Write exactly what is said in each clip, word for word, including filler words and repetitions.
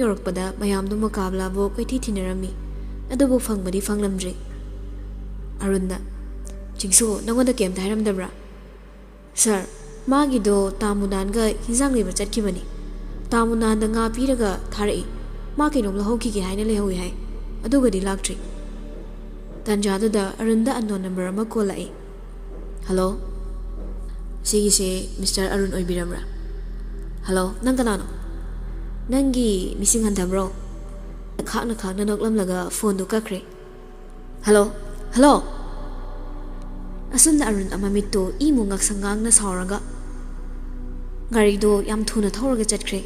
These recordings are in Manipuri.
ꯌꯧꯔꯛꯄꯗ ꯃꯌꯥꯝꯗꯨ ꯃꯨꯀꯥꯕꯂꯥꯕꯨ ꯀꯣꯏꯊꯤ ꯊꯤꯅꯔꯝꯃꯤ꯫ ꯑꯗꯨꯕꯨ ꯐꯪꯕꯗꯤ ꯐꯪꯂꯝꯗ꯭ꯔꯤ꯫ ꯑꯔꯨꯟꯅ, "ꯆꯤꯡꯁꯨ, ꯅꯪꯉꯣꯟꯗ ꯀꯩꯝꯇ ꯍꯥꯏꯔꯝꯗꯕ꯭ꯔꯥ?" "ꯁꯥꯔ, ꯃꯥꯒꯤꯗꯣ ꯇꯥ ꯃꯨꯅꯥꯟꯒ ꯍꯤꯟꯖꯥꯡ ꯂꯩꯕ ꯆꯠꯈꯤꯕꯅꯤ꯫ ꯇꯥ ꯃꯨꯅꯥꯟꯗ ꯉꯥ ꯄꯤꯔꯒ ꯊꯥꯔꯛꯏ꯫ ꯃꯥ ꯀꯩꯅꯣꯝ ꯂꯧꯍꯧꯈꯤꯒꯦ ꯍꯥꯏꯅ ꯂꯩꯍꯧꯏ ꯍꯥꯏ꯫ ꯑꯗꯨꯒꯗꯤ ꯂꯥꯛꯇ꯭ꯔꯤ꯫" ꯇꯥꯟꯖꯥꯗꯨꯗ ꯑꯔꯨꯟꯗ unknown number ꯑꯃ call ꯂꯥꯛꯏ꯫ "ꯍꯜꯂꯣ, ꯁꯤꯒꯤꯁꯦ ꯃꯤꯁꯇꯔ ꯑꯔꯨꯟ ꯑꯣꯏꯕꯤꯔꯕ꯭ꯔꯥ?" "ꯍꯜꯂꯣ, ꯅꯪ ꯀꯅꯥꯅꯣ?" "ꯅꯪꯒꯤ ꯃꯤꯁꯤꯡ ꯍꯟꯊꯕ꯭ꯔꯣ?" ꯈꯥꯛꯅ ꯈꯥꯛꯅ ꯅꯣꯛꯂꯝꯂꯒ ꯐꯣꯟꯗꯨ ꯀꯛꯈ꯭ꯔꯦ꯫ "Hello, hello!" ꯑꯁꯨꯝꯅ ꯑꯔꯨꯟ ꯑꯃꯃꯤꯠꯇꯨ ꯏꯃꯨ ꯉꯛꯁꯪ ꯉꯥꯡꯅ ꯁꯥꯎꯔꯒ ꯒꯥꯔꯤꯗꯨ ꯌꯥꯝ ꯊꯨꯅ ꯊꯧꯔꯒ ꯆꯠꯈ꯭ꯔꯦ꯫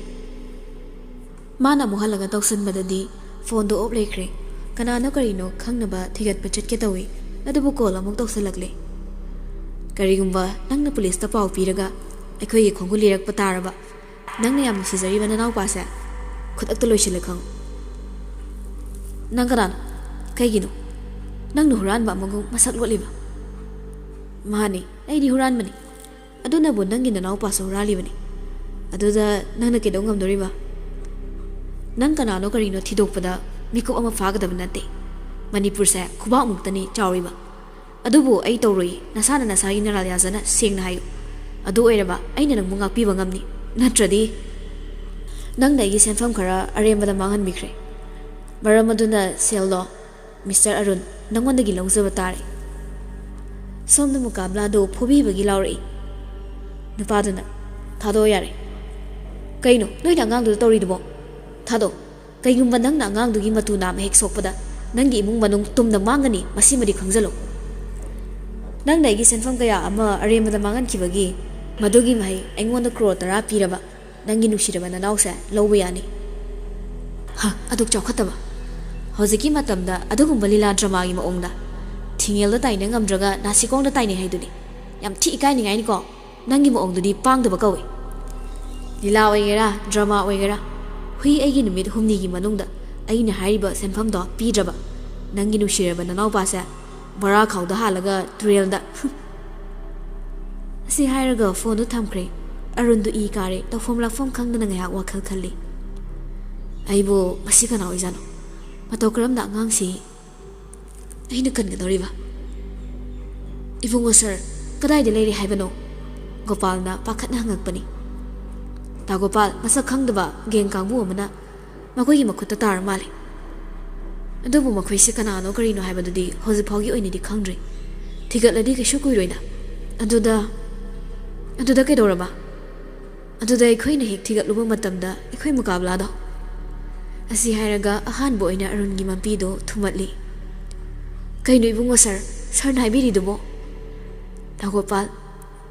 ꯃꯥꯅ ꯑꯃꯨꯛ ꯍꯜꯂꯒ ꯇꯧꯁꯤꯟꯕꯗꯗꯤ ꯐꯣꯟꯗꯨ off ꯂꯩꯈ꯭ꯔꯦ꯫ ꯀꯅꯥꯅꯣ ꯀꯔꯤꯅꯣ ꯈꯪꯅꯕ ꯊꯤꯒꯠꯄ ꯆꯠꯀꯦ ꯇꯧꯏ, ꯑꯗꯨꯕꯨ call ꯑꯃꯨꯛ ꯇꯧꯁꯤꯜꯂꯛꯂꯦ꯫ "ꯀꯔꯤꯒꯨꯝꯕ ꯅꯪꯅ ꯄꯨꯂꯤꯁꯇ ꯄꯥꯎ ꯄꯤꯔꯒ ꯑꯩꯈꯣꯏꯒꯤ ꯈꯣꯡꯒꯨꯜ ꯂꯤꯔꯛꯄ ꯇꯥꯔꯕ, ꯅꯪꯅ ꯌꯥꯝ ꯅꯨꯡꯁꯤꯖꯔꯤꯕ ꯅꯅꯥꯎꯄꯥꯁꯦ ꯈꯨꯗꯛꯇ ꯂꯣꯏꯁꯤꯜꯂꯦ ꯈꯪꯉꯨ꯫" "ꯅꯪ ꯀꯅꯥꯅꯣ? ꯀꯩꯒꯤꯅꯣ ꯅꯪꯅ ꯍꯨꯔꯥꯟꯕ ꯑꯃꯒꯨꯝ ꯃꯁꯛ ꯂꯣꯠꯂꯤꯕ?" "ꯃꯥꯅꯤ, ꯑꯩꯗꯤ ꯍꯨꯔꯥꯟꯕꯅꯤ꯫ ꯑꯗꯨꯅꯕꯨ ꯅꯪꯒꯤ ꯅꯅꯥꯎꯄꯥꯁꯨ ꯍꯨꯔꯥꯜꯂꯤꯕꯅꯤ꯫ ꯑꯗꯨꯗ ꯅꯪꯅ ꯀꯩꯗꯧ ꯉꯝꯗꯣꯔꯤꯕ? ꯅꯪ ꯀꯅꯥꯅꯣ ꯀꯔꯤꯅꯣ ꯊꯤꯗꯣꯛꯄꯗ ꯃꯤꯀꯨꯞ ꯑꯃ ꯐꯥꯒꯗꯕ ꯅꯠꯇꯦ꯫ ꯃꯅꯤꯄꯨꯔꯁꯦ ꯈꯨꯕꯥꯛꯃꯨꯛꯇꯅꯤ ꯆꯥꯎꯔꯤꯕ꯫ ꯑꯗꯨꯕꯨ ꯑꯩ ꯇꯧꯔꯣꯏ꯫ ꯅꯁꯥꯅ ꯅꯁꯥꯒꯤ ꯅꯔꯥꯜ ꯌꯥꯖꯅ ꯁꯦꯡꯅ ꯍꯥꯏꯌꯨ꯫ ꯑꯗꯨ ꯑꯣꯏꯔꯕ ꯑꯩꯅ ꯅꯪꯕꯨ ꯉꯥꯛꯄꯤꯕ ꯉꯝꯅꯤ꯫ ꯅꯠꯇ꯭ꯔꯗꯤ ꯅꯪꯅ ꯑꯩꯒꯤ ꯁꯦꯟꯐꯝ ꯈꯔ ꯑꯔꯦꯝꯕꯗ ꯃꯥꯡꯍꯟꯕꯤꯈ꯭ꯔꯦ꯫ ꯃꯔꯝ ꯑꯗꯨꯅ ꯁꯦꯜꯗꯣ ꯃꯤꯁꯇꯔ ꯑꯔꯨꯟ, ꯅꯪꯉꯣꯟꯗꯒꯤ ꯂꯧꯖꯕ ꯇꯥꯔꯦ꯫" ꯁꯣꯝꯗ ꯃꯨꯀꯥꯕꯂꯥꯗꯨ ꯐꯨꯕꯤꯕꯒꯤ ꯂꯥꯎꯔꯛꯏ꯫ ꯅꯨꯄꯥꯗꯨꯅ, "ꯊꯥꯗꯣꯛꯑꯣ ꯌꯥꯔꯦ꯫" "ꯀꯩꯅꯣ ꯅꯣꯏꯅ ꯑꯉꯥꯡꯗꯨꯗ ꯇꯧꯔꯤꯗꯨꯕꯣ? ꯊꯥꯗꯣꯛ꯫ ꯀꯩꯒꯨꯝꯕ ꯅꯪꯅ ꯑꯉꯥꯡꯗꯨꯒꯤ ꯃꯇꯨ ꯅꯥꯝꯃ ꯍꯦꯛ ꯁꯣꯛꯄꯗ ꯅꯪꯒꯤ ꯏꯃꯨꯡ ꯃꯅꯨꯡ ꯇꯨꯝꯅ ꯃꯥꯡꯒꯅꯤ, ꯃꯁꯤꯃꯗꯤ ꯈꯪꯖꯜꯂꯨ꯫ ꯅꯪꯅ ꯑꯩꯒꯤ ꯁꯦꯟꯐꯝ ꯀꯌꯥ ꯑꯃ ꯑꯔꯦꯝꯕꯗ ꯃꯥꯡꯍꯟꯈꯤꯕꯒꯤ ꯃꯗꯨꯒꯤ ꯃꯍꯩ ꯑꯩꯉꯣꯟꯗ ꯀ꯭ꯔꯣꯔ ꯇꯔꯥ ꯄꯤꯔꯕ ꯅꯪꯒꯤ ꯅꯨꯡꯁꯤꯔꯕ ꯅꯅꯥꯎꯁꯦ ꯂꯧꯕ ꯌꯥꯅꯤ꯫" "ꯍ, ꯑꯗꯨꯛ ꯆꯥꯎꯈꯠꯇꯕ꯫ ꯍꯧꯖꯤꯛꯀꯤ ꯃꯇꯝꯗ ꯑꯗꯨꯒꯨꯝꯕ ꯂꯤꯂꯥ ꯗ꯭ꯔꯃꯥꯒꯤ ꯃꯑꯣꯡꯗ ꯊꯤꯡꯉꯦꯜꯗ ꯇꯥꯏꯅ ꯉꯝꯗ꯭ꯔꯒ ꯅꯥꯁꯤꯀꯣꯡꯗ ꯇꯥꯏꯅꯩ ꯍꯥꯏꯗꯨꯅꯤ꯫ ꯌꯥꯝ ꯊꯤ ꯏꯀꯥꯏꯅꯤꯡꯉꯥꯏꯅꯤꯀꯣ ꯅꯪꯒꯤ ꯃꯑꯣꯡꯗꯨꯗꯤ꯫ ꯄꯥꯡꯗꯕ ꯀꯧꯏ꯫ ꯂꯤꯂꯥ ꯑꯣꯏꯒꯦꯔꯥ, ꯗ꯭ꯔꯃꯥ ꯑꯣꯏꯒꯦꯔꯥ, ꯍꯨꯏ ꯑꯩꯒꯤ ꯅꯨꯃꯤꯠ ꯍꯨꯝꯅꯤꯒꯤ ꯃꯅꯨꯡꯗ ꯑꯩꯅ ꯍꯥꯏꯔꯤꯕ ꯁꯦꯟꯐꯝꯗꯣ ꯄꯤꯗ꯭ꯔꯕ ꯅꯪꯒꯤ ꯅꯨꯡꯁꯤꯔꯕ ꯅꯅꯥꯎꯄꯥꯁꯦ ꯕꯣꯔꯥ ꯈꯥꯎꯗ ꯍꯥꯜꯂꯒ ꯇꯨꯔꯦꯜꯗ꯫" ꯑꯁꯤ ꯍꯥꯏꯔꯒ ꯐꯣꯟꯗꯨ ꯊꯝꯈ꯭ꯔꯦ꯫ ꯑꯔꯨꯟꯗꯨ ꯏ ꯀꯥꯔꯦ꯫ ꯇꯧꯐꯝ ꯂꯥꯛꯐꯝ ꯈꯪꯗꯅ ꯉꯥꯏꯍꯥꯛ ꯋꯥꯈꯜ ꯈꯜꯂꯤ꯫ ꯑꯩꯕꯨ ꯃꯁꯤ ꯀꯅꯥ ꯑꯣꯏꯖꯥꯠꯅꯣ? ꯃꯇꯧ ꯀꯔꯝꯅ ꯑꯉꯥꯡꯁꯤ ꯑꯩꯅ ꯀꯟꯒꯗꯧꯔꯤꯕ? "ꯏꯕꯨꯡꯉꯣ ꯁꯥꯔ, ꯀꯗꯥꯏꯗ ꯂꯩꯔꯤ ꯍꯥꯏꯕꯅꯣ?" ꯒꯣꯄꯥꯜꯅ ꯄꯥꯈꯠꯅ ꯍꯪꯉꯛꯄꯅꯤ꯫ ꯇꯥ ꯒꯣꯄꯥꯜ ꯃꯁꯛ ꯈꯪꯗꯕ ꯒꯦꯡ ꯀꯥꯡꯕꯨ ꯑꯃꯅ ꯃꯈꯣꯏꯒꯤ ꯃꯈꯨꯠꯇ ꯇꯥꯔ ꯃꯥꯜꯂꯦ꯫ ꯑꯗꯨꯕꯨ ꯃꯈꯣꯏꯁꯤ ꯀꯅꯥꯅꯣ ꯀꯔꯤꯅꯣ ꯍꯥꯏꯕꯗꯨꯗꯤ ꯍꯧꯖꯤꯛ ꯐꯥꯎꯒꯤ ꯑꯣꯏꯅꯗꯤ ꯈꯪꯗ꯭ꯔꯤ꯫ ꯊꯤꯒꯠꯂꯗꯤ ꯀꯩꯁꯨ ꯀꯨꯏꯔꯣꯏꯗ꯫ ꯑꯗꯨꯗ, ꯑꯗꯨꯗ ꯀꯩꯗꯧꯔꯕ? ꯑꯗꯨꯗ ꯑꯩꯈꯣꯏꯅ ꯍꯦꯛ ꯊꯤꯒꯠꯂꯨꯕ ꯃꯇꯝꯗ ꯑꯩꯈꯣꯏ ꯃꯨꯀꯥꯕꯂꯥꯗꯣ꯫ ꯑꯁꯤ ꯍꯥꯏꯔꯒ ꯑꯍꯥꯟꯕ ꯑꯣꯏꯅ ꯑꯔꯨꯟꯒꯤ ꯃꯄꯤꯗꯣ ꯊꯨꯝꯃꯠꯂꯤ꯫ "ꯀꯩꯅꯣ ꯏꯕꯨꯡꯉꯣ ꯁꯥꯔ, ꯁꯥꯔꯅ ꯍꯥꯏꯕꯤꯔꯤꯗꯨꯕꯣ?" ꯇꯥ ꯒꯣꯄꯥꯜ,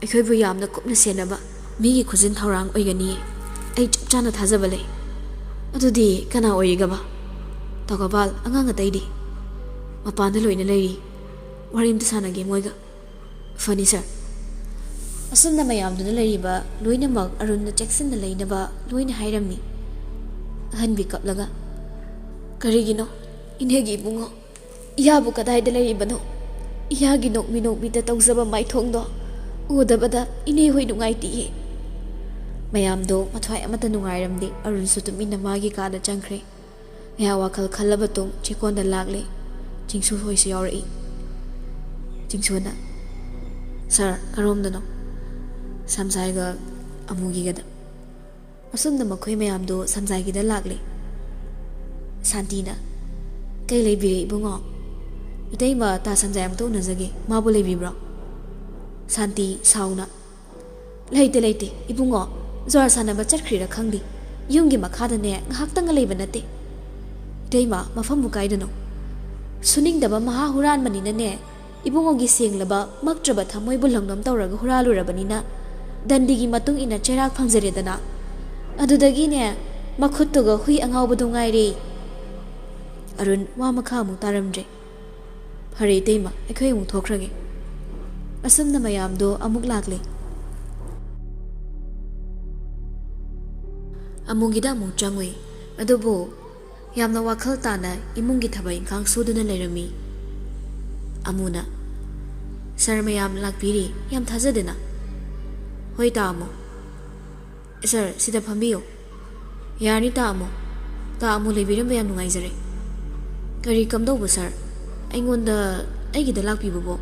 ꯑꯩꯈꯣꯏꯕꯨ ꯌꯥꯝꯅ ꯀꯨꯞꯅ ꯁꯦꯟꯅꯕ ꯃꯤꯒꯤ ꯈꯨꯖꯤꯟ ꯊꯧꯔꯥꯡ ꯑꯣꯏꯒꯅꯤꯌꯦ꯫ ꯑꯩ ꯆꯞ ꯆꯥꯅ ꯊꯥꯖꯕ ꯂꯩ꯫ ꯑꯗꯨꯗꯤ ꯀꯅꯥ ꯑꯣꯏꯔꯤꯒꯕ? ꯇꯥ ꯒꯣꯄꯥꯜ, ꯑꯉꯥꯡ ꯑꯇꯩꯗꯤ? "ꯃꯄꯥꯟꯗ ꯂꯣꯏꯅ ꯂꯩꯔꯤ꯫ ꯋꯥꯔꯤ ꯑꯝꯇ ꯁꯥꯟꯅꯒꯦ ꯃꯣꯏꯒ"꯫ "ꯐꯅꯤ ꯁꯥꯔ"꯫ ꯑꯁꯨꯝꯅ ꯃꯌꯥꯝꯗꯨꯅ ꯂꯩꯔꯤꯕ ꯂꯣꯏꯅꯃꯛ ꯑꯔꯨꯟꯅ ꯆꯦꯛꯁꯤꯟꯅ ꯂꯩꯅꯕ ꯂꯣꯏꯅ ꯍꯥꯏꯔꯝꯃꯤ꯫ ꯑꯍꯟꯕꯤ ꯀꯞꯂꯒ, "ꯀꯔꯤꯒꯤꯅꯣ ꯏꯅꯦꯒꯤ ꯏꯕꯨꯡꯉꯣ? ꯏꯌꯥꯕꯨ ꯀꯗꯥꯏꯗ ꯂꯩꯔꯤꯕꯅꯣ? ꯏꯌꯥꯒꯤ ꯅꯣꯛꯃꯤ ꯅꯣꯛꯃꯤꯗ ꯇꯧꯖꯕ ꯃꯥꯏꯊꯣꯡꯗꯣ ꯎꯗꯕꯗ ꯏꯅꯦ ꯍꯣꯏ ꯅꯨꯡꯉꯥꯏꯇꯦꯌꯦ"꯫ ꯃꯌꯥꯝꯗꯣ ꯃꯊ꯭ꯋꯥꯏ ꯑꯃꯠꯇ ꯅꯨꯡꯉꯥꯏꯔꯝꯗꯦ꯫ ꯑꯔꯨꯟꯁꯨ ꯇꯨꯃꯤꯟꯅ ꯃꯥꯒꯤ ꯀꯥꯗ ꯆꯪꯈ꯭ꯔꯦ꯫ ꯉꯥꯏꯍꯥꯛ ꯋꯥꯈꯜ ꯈꯜꯂꯕ ꯇꯨꯡ ꯆꯦꯛꯀꯣꯟꯗ ꯂꯥꯛꯂꯦ꯫ ꯆꯤꯡꯁꯨ ꯍꯣꯏꯁꯨ ꯌꯥꯎꯔꯛꯏ꯫ ꯆꯤꯡꯁꯨꯅ, "ꯁꯥꯔ, ꯀꯔꯣꯝꯗꯅꯣ?" "ꯁꯝꯖꯥꯏꯒ ꯑꯃꯨꯒꯤꯒꯗ"꯫ ꯑꯁꯨꯝꯅ ꯃꯈꯣꯏ ꯃꯌꯥꯝꯗꯨ ꯁꯝꯖꯥꯏꯒꯤꯗ ꯂꯥꯛꯂꯦ꯫ ꯁꯥꯟꯇꯤꯅ, "ꯀꯩ ꯂꯩꯕꯤꯔꯦ ꯏꯕꯨꯡꯉꯣ?" "ꯏꯇꯩꯃ, ꯇꯥ ꯁꯝꯖꯥꯏ ꯑꯃꯨꯛꯇ ꯎꯅꯖꯒꯦ, ꯃꯥꯕꯨ ꯂꯩꯕꯤꯕ꯭ꯔꯣ?" ꯁꯥꯟꯇꯤ ꯁꯥꯎꯅ, "ꯂꯩꯇꯦ, ꯂꯩꯇꯦ ꯏꯕꯨꯡꯉꯣ, ꯖ꯭ꯋꯥꯔ ꯁꯥꯟꯅꯕ ꯆꯠꯈ꯭ꯔꯤꯔꯥ ꯈꯪꯗꯦ, ꯌꯨꯝꯒꯤ ꯃꯈꯥꯗꯅꯦ ꯉꯥꯏꯍꯥꯛꯇꯪꯒ ꯂꯩꯕ ꯅꯠꯇꯦ"꯫ "ꯏꯇꯩꯃ, ꯃꯐꯝꯕꯨ ꯀꯥꯏꯗꯅꯣ?" "ꯁꯨꯅꯤꯡꯗꯕ ꯃꯍꯥ ꯍꯨꯔꯥꯟꯕꯅꯤꯅꯅꯦ, ꯏꯕꯨꯡꯉꯣꯒꯤ ꯁꯦꯡꯂꯕ ꯃꯛꯇ꯭ꯔꯕ ꯊꯃꯣꯏꯕꯨ ꯂꯪꯗꯣꯝ ꯇꯧꯔꯒ ꯍꯨꯔꯥꯜꯂꯨꯔꯕꯅꯤꯅ, ꯗꯟꯗꯤꯒꯤ ꯃꯇꯨꯡ ꯏꯟꯅ ꯆꯩꯔꯥꯛ ꯐꯪꯖꯔꯦꯗꯅ, ꯑꯗꯨꯗꯒꯤꯅꯦ ꯃꯈꯨꯠꯇꯨꯒ ꯍꯨꯏ ꯑꯉꯥꯎꯕꯗꯨ ꯉꯥꯏꯔꯦ"꯫ ꯑꯔꯨꯟ ꯋꯥ ꯃꯈꯥ ꯑꯃꯨꯛ ꯇꯥꯔꯝꯗ꯭ꯔꯦ꯫ "ꯐꯔꯦ ꯏꯇꯩꯃ, ꯑꯩꯈꯣꯏ ꯑꯃꯨꯛ ꯊꯣꯛꯈ꯭ꯔꯒꯦ"꯫ ꯑꯁꯨꯝꯅ ꯃꯌꯥꯝꯗꯣ ꯑꯃꯨꯛ ꯂꯥꯛꯂꯦ꯫ ꯑꯃꯨꯒꯤꯗ ꯑꯃꯨꯛ ꯆꯪꯉꯨꯏ꯫ ꯑꯗꯨꯕꯨ ꯌꯥꯝꯅ ꯋꯥꯈꯜ ꯇꯥꯅ ꯏꯃꯨꯡꯒꯤ ꯊꯕꯛ ꯏꯪꯈꯥꯡ ꯁꯨꯗꯨꯅ ꯂꯩꯔꯝꯃꯤ꯫ ꯑꯃꯨꯅ, "ꯁꯥꯔ ꯃꯌꯥꯝ ꯂꯥꯛꯄꯤꯔꯤ, ꯌꯥꯝ ꯊꯥꯖꯗꯅ"꯫ "ꯍꯣꯏ ꯇꯥ ꯑꯃꯨ"꯫ "ꯁꯥꯔ, ꯁꯤꯗ ꯐꯝꯕꯤꯌꯨ"꯫ "ꯌꯥꯔꯅꯤ ꯇꯥ ꯑꯃꯨ"꯫ ꯇꯥ ꯑꯃꯨ ꯂꯩꯕꯤꯔꯝꯕ ꯌꯥꯝ ꯅꯨꯡꯉꯥꯏꯖꯔꯦ꯫ ꯀꯔꯤ ꯀꯝꯗꯧꯕ ꯁꯥꯔ? ꯑꯩꯉꯣꯟꯗ, ꯑꯩꯒꯤꯗ ꯂꯥꯛꯄꯤꯕꯕꯣ?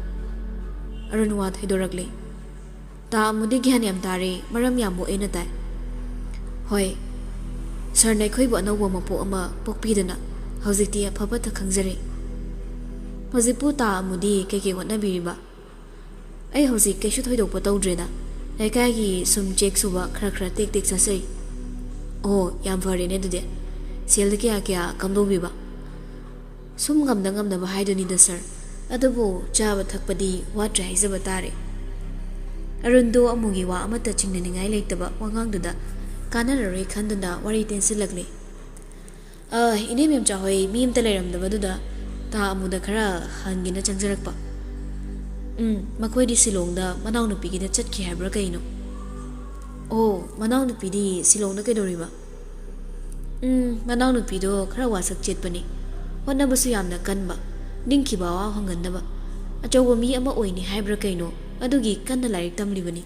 ꯑꯔꯨꯟ ꯋꯥ ꯊꯩꯗꯣꯔꯛꯂꯦ꯫ ꯇꯥ ꯑꯃꯨꯗꯤ ꯒ꯭ꯌꯥꯟ ꯌꯥꯝ ꯇꯥꯔꯦ, ꯃꯔꯝ ꯌꯥꯝ ꯃꯣꯛꯑꯦꯅ ꯇꯥꯏ꯫ ꯍꯣꯏ, ꯁꯥꯔꯅ ꯑꯩꯈꯣꯏꯕꯨ ꯑꯅꯧꯕ ꯃꯄꯣꯛ ꯑꯃ ꯄꯣꯛꯄꯤꯗꯅ ꯍꯧꯖꯤꯛꯇꯤ ꯑꯐ ꯐꯠꯇ ꯈꯪꯖꯔꯦ꯫ ꯍꯧꯖꯤꯛꯄꯨ ꯇꯥ ꯑꯃꯨꯗꯤ ꯀꯩꯀꯩ ꯍꯣꯠꯅꯕꯤꯔꯤꯕ? ꯑꯩ ꯍꯧꯖꯤꯛ ꯀꯩꯁꯨ ꯊꯣꯏꯗꯣꯛꯄ ꯇꯧꯗ꯭ꯔꯦꯗ꯫ ꯂꯩꯀꯥꯏꯒꯤ ꯁꯨꯝ ꯆꯦꯛ ꯁꯨꯕ ꯈꯔ ꯈꯔ ꯇꯦꯛ ꯇꯦꯛ ꯆꯠꯆꯩ꯫ ꯑꯣ, ꯌꯥꯝ ꯐꯔꯦꯅꯦ ꯑꯗꯨꯗꯤ꯫ ꯁꯦꯜꯗꯤ ꯀꯌꯥ ꯀꯌꯥ ꯀꯝꯗꯧꯕꯤꯕ? ꯁꯨꯝ ꯉꯝꯅ ꯉꯝꯅꯕ ꯍꯥꯏꯗꯨꯅꯤꯗ ꯁꯥꯔ꯫ ꯑꯗꯨꯕꯨ ꯆꯥꯕ ꯊꯛꯄꯗꯤ ꯋꯥꯠꯇ꯭ꯔꯦ ꯍꯥꯏꯖꯕ ꯇꯥꯔꯦ꯫ ꯑꯔꯨꯟꯗꯣ ꯑꯃꯨꯒꯤ ꯋꯥ ꯑꯃꯠꯇ ꯆꯤꯡꯅꯅꯤꯡꯉꯥꯏ ꯂꯩꯇꯕ ꯋꯥꯉꯥꯡꯗꯨꯗ ꯀꯥꯟꯅꯔꯔꯣꯏ ꯈꯟꯗꯨꯅ ꯋꯥꯔꯤ ꯇꯦꯟꯁꯤꯜꯂꯛꯂꯦ꯫ "ꯑ, ꯏꯅꯦ ꯃꯦꯝꯆꯥ ꯍꯣꯏ ꯃꯤ ꯑꯝꯇ ꯂꯩꯔꯝꯗꯕꯗꯨꯗ ꯇꯥ ꯑꯃꯨꯗ ꯈꯔ ꯍꯪꯒꯦꯅ ꯆꯪꯖꯔꯛꯄ꯫" "ꯎꯝ, ꯃꯈꯣꯏꯗꯤ ꯁꯤꯂꯣꯡꯗ ꯃꯅꯥꯎꯅꯨꯄꯤꯒꯤꯗ ꯆꯠꯈꯤ ꯍꯥꯏꯕ꯭ꯔꯥ ꯀꯩꯅꯣ?" "ꯑꯣ, ꯃꯅꯥꯎꯅꯨꯄꯤꯗꯤ ꯁꯤꯂꯣꯡꯗ ꯀꯩꯗꯧꯔꯤꯕ?" "ꯎꯝ, ꯃꯅꯥꯎꯅꯨꯄꯤꯗꯣ ꯈꯔ ꯋꯥꯁꯛ ꯆꯦꯠꯄꯅꯤ꯫ ꯍꯣꯠꯅꯕꯁꯨ ꯌꯥꯝꯅ ꯀꯟꯕ, ꯅꯤꯡꯈꯤꯕ ꯑꯋꯥ ꯍꯪꯒꯟꯗꯕ꯫ ꯑꯆꯧꯕ ꯃꯤ ꯑꯃ ꯑꯣꯏꯅꯤ ꯍꯥꯏꯕ꯭ꯔꯥ ꯀꯩꯅꯣ, ꯑꯗꯨꯒꯤ ꯀꯟꯅ ꯂꯥꯏꯔꯤꯛ ꯇꯝꯂꯤꯕꯅꯤ꯫"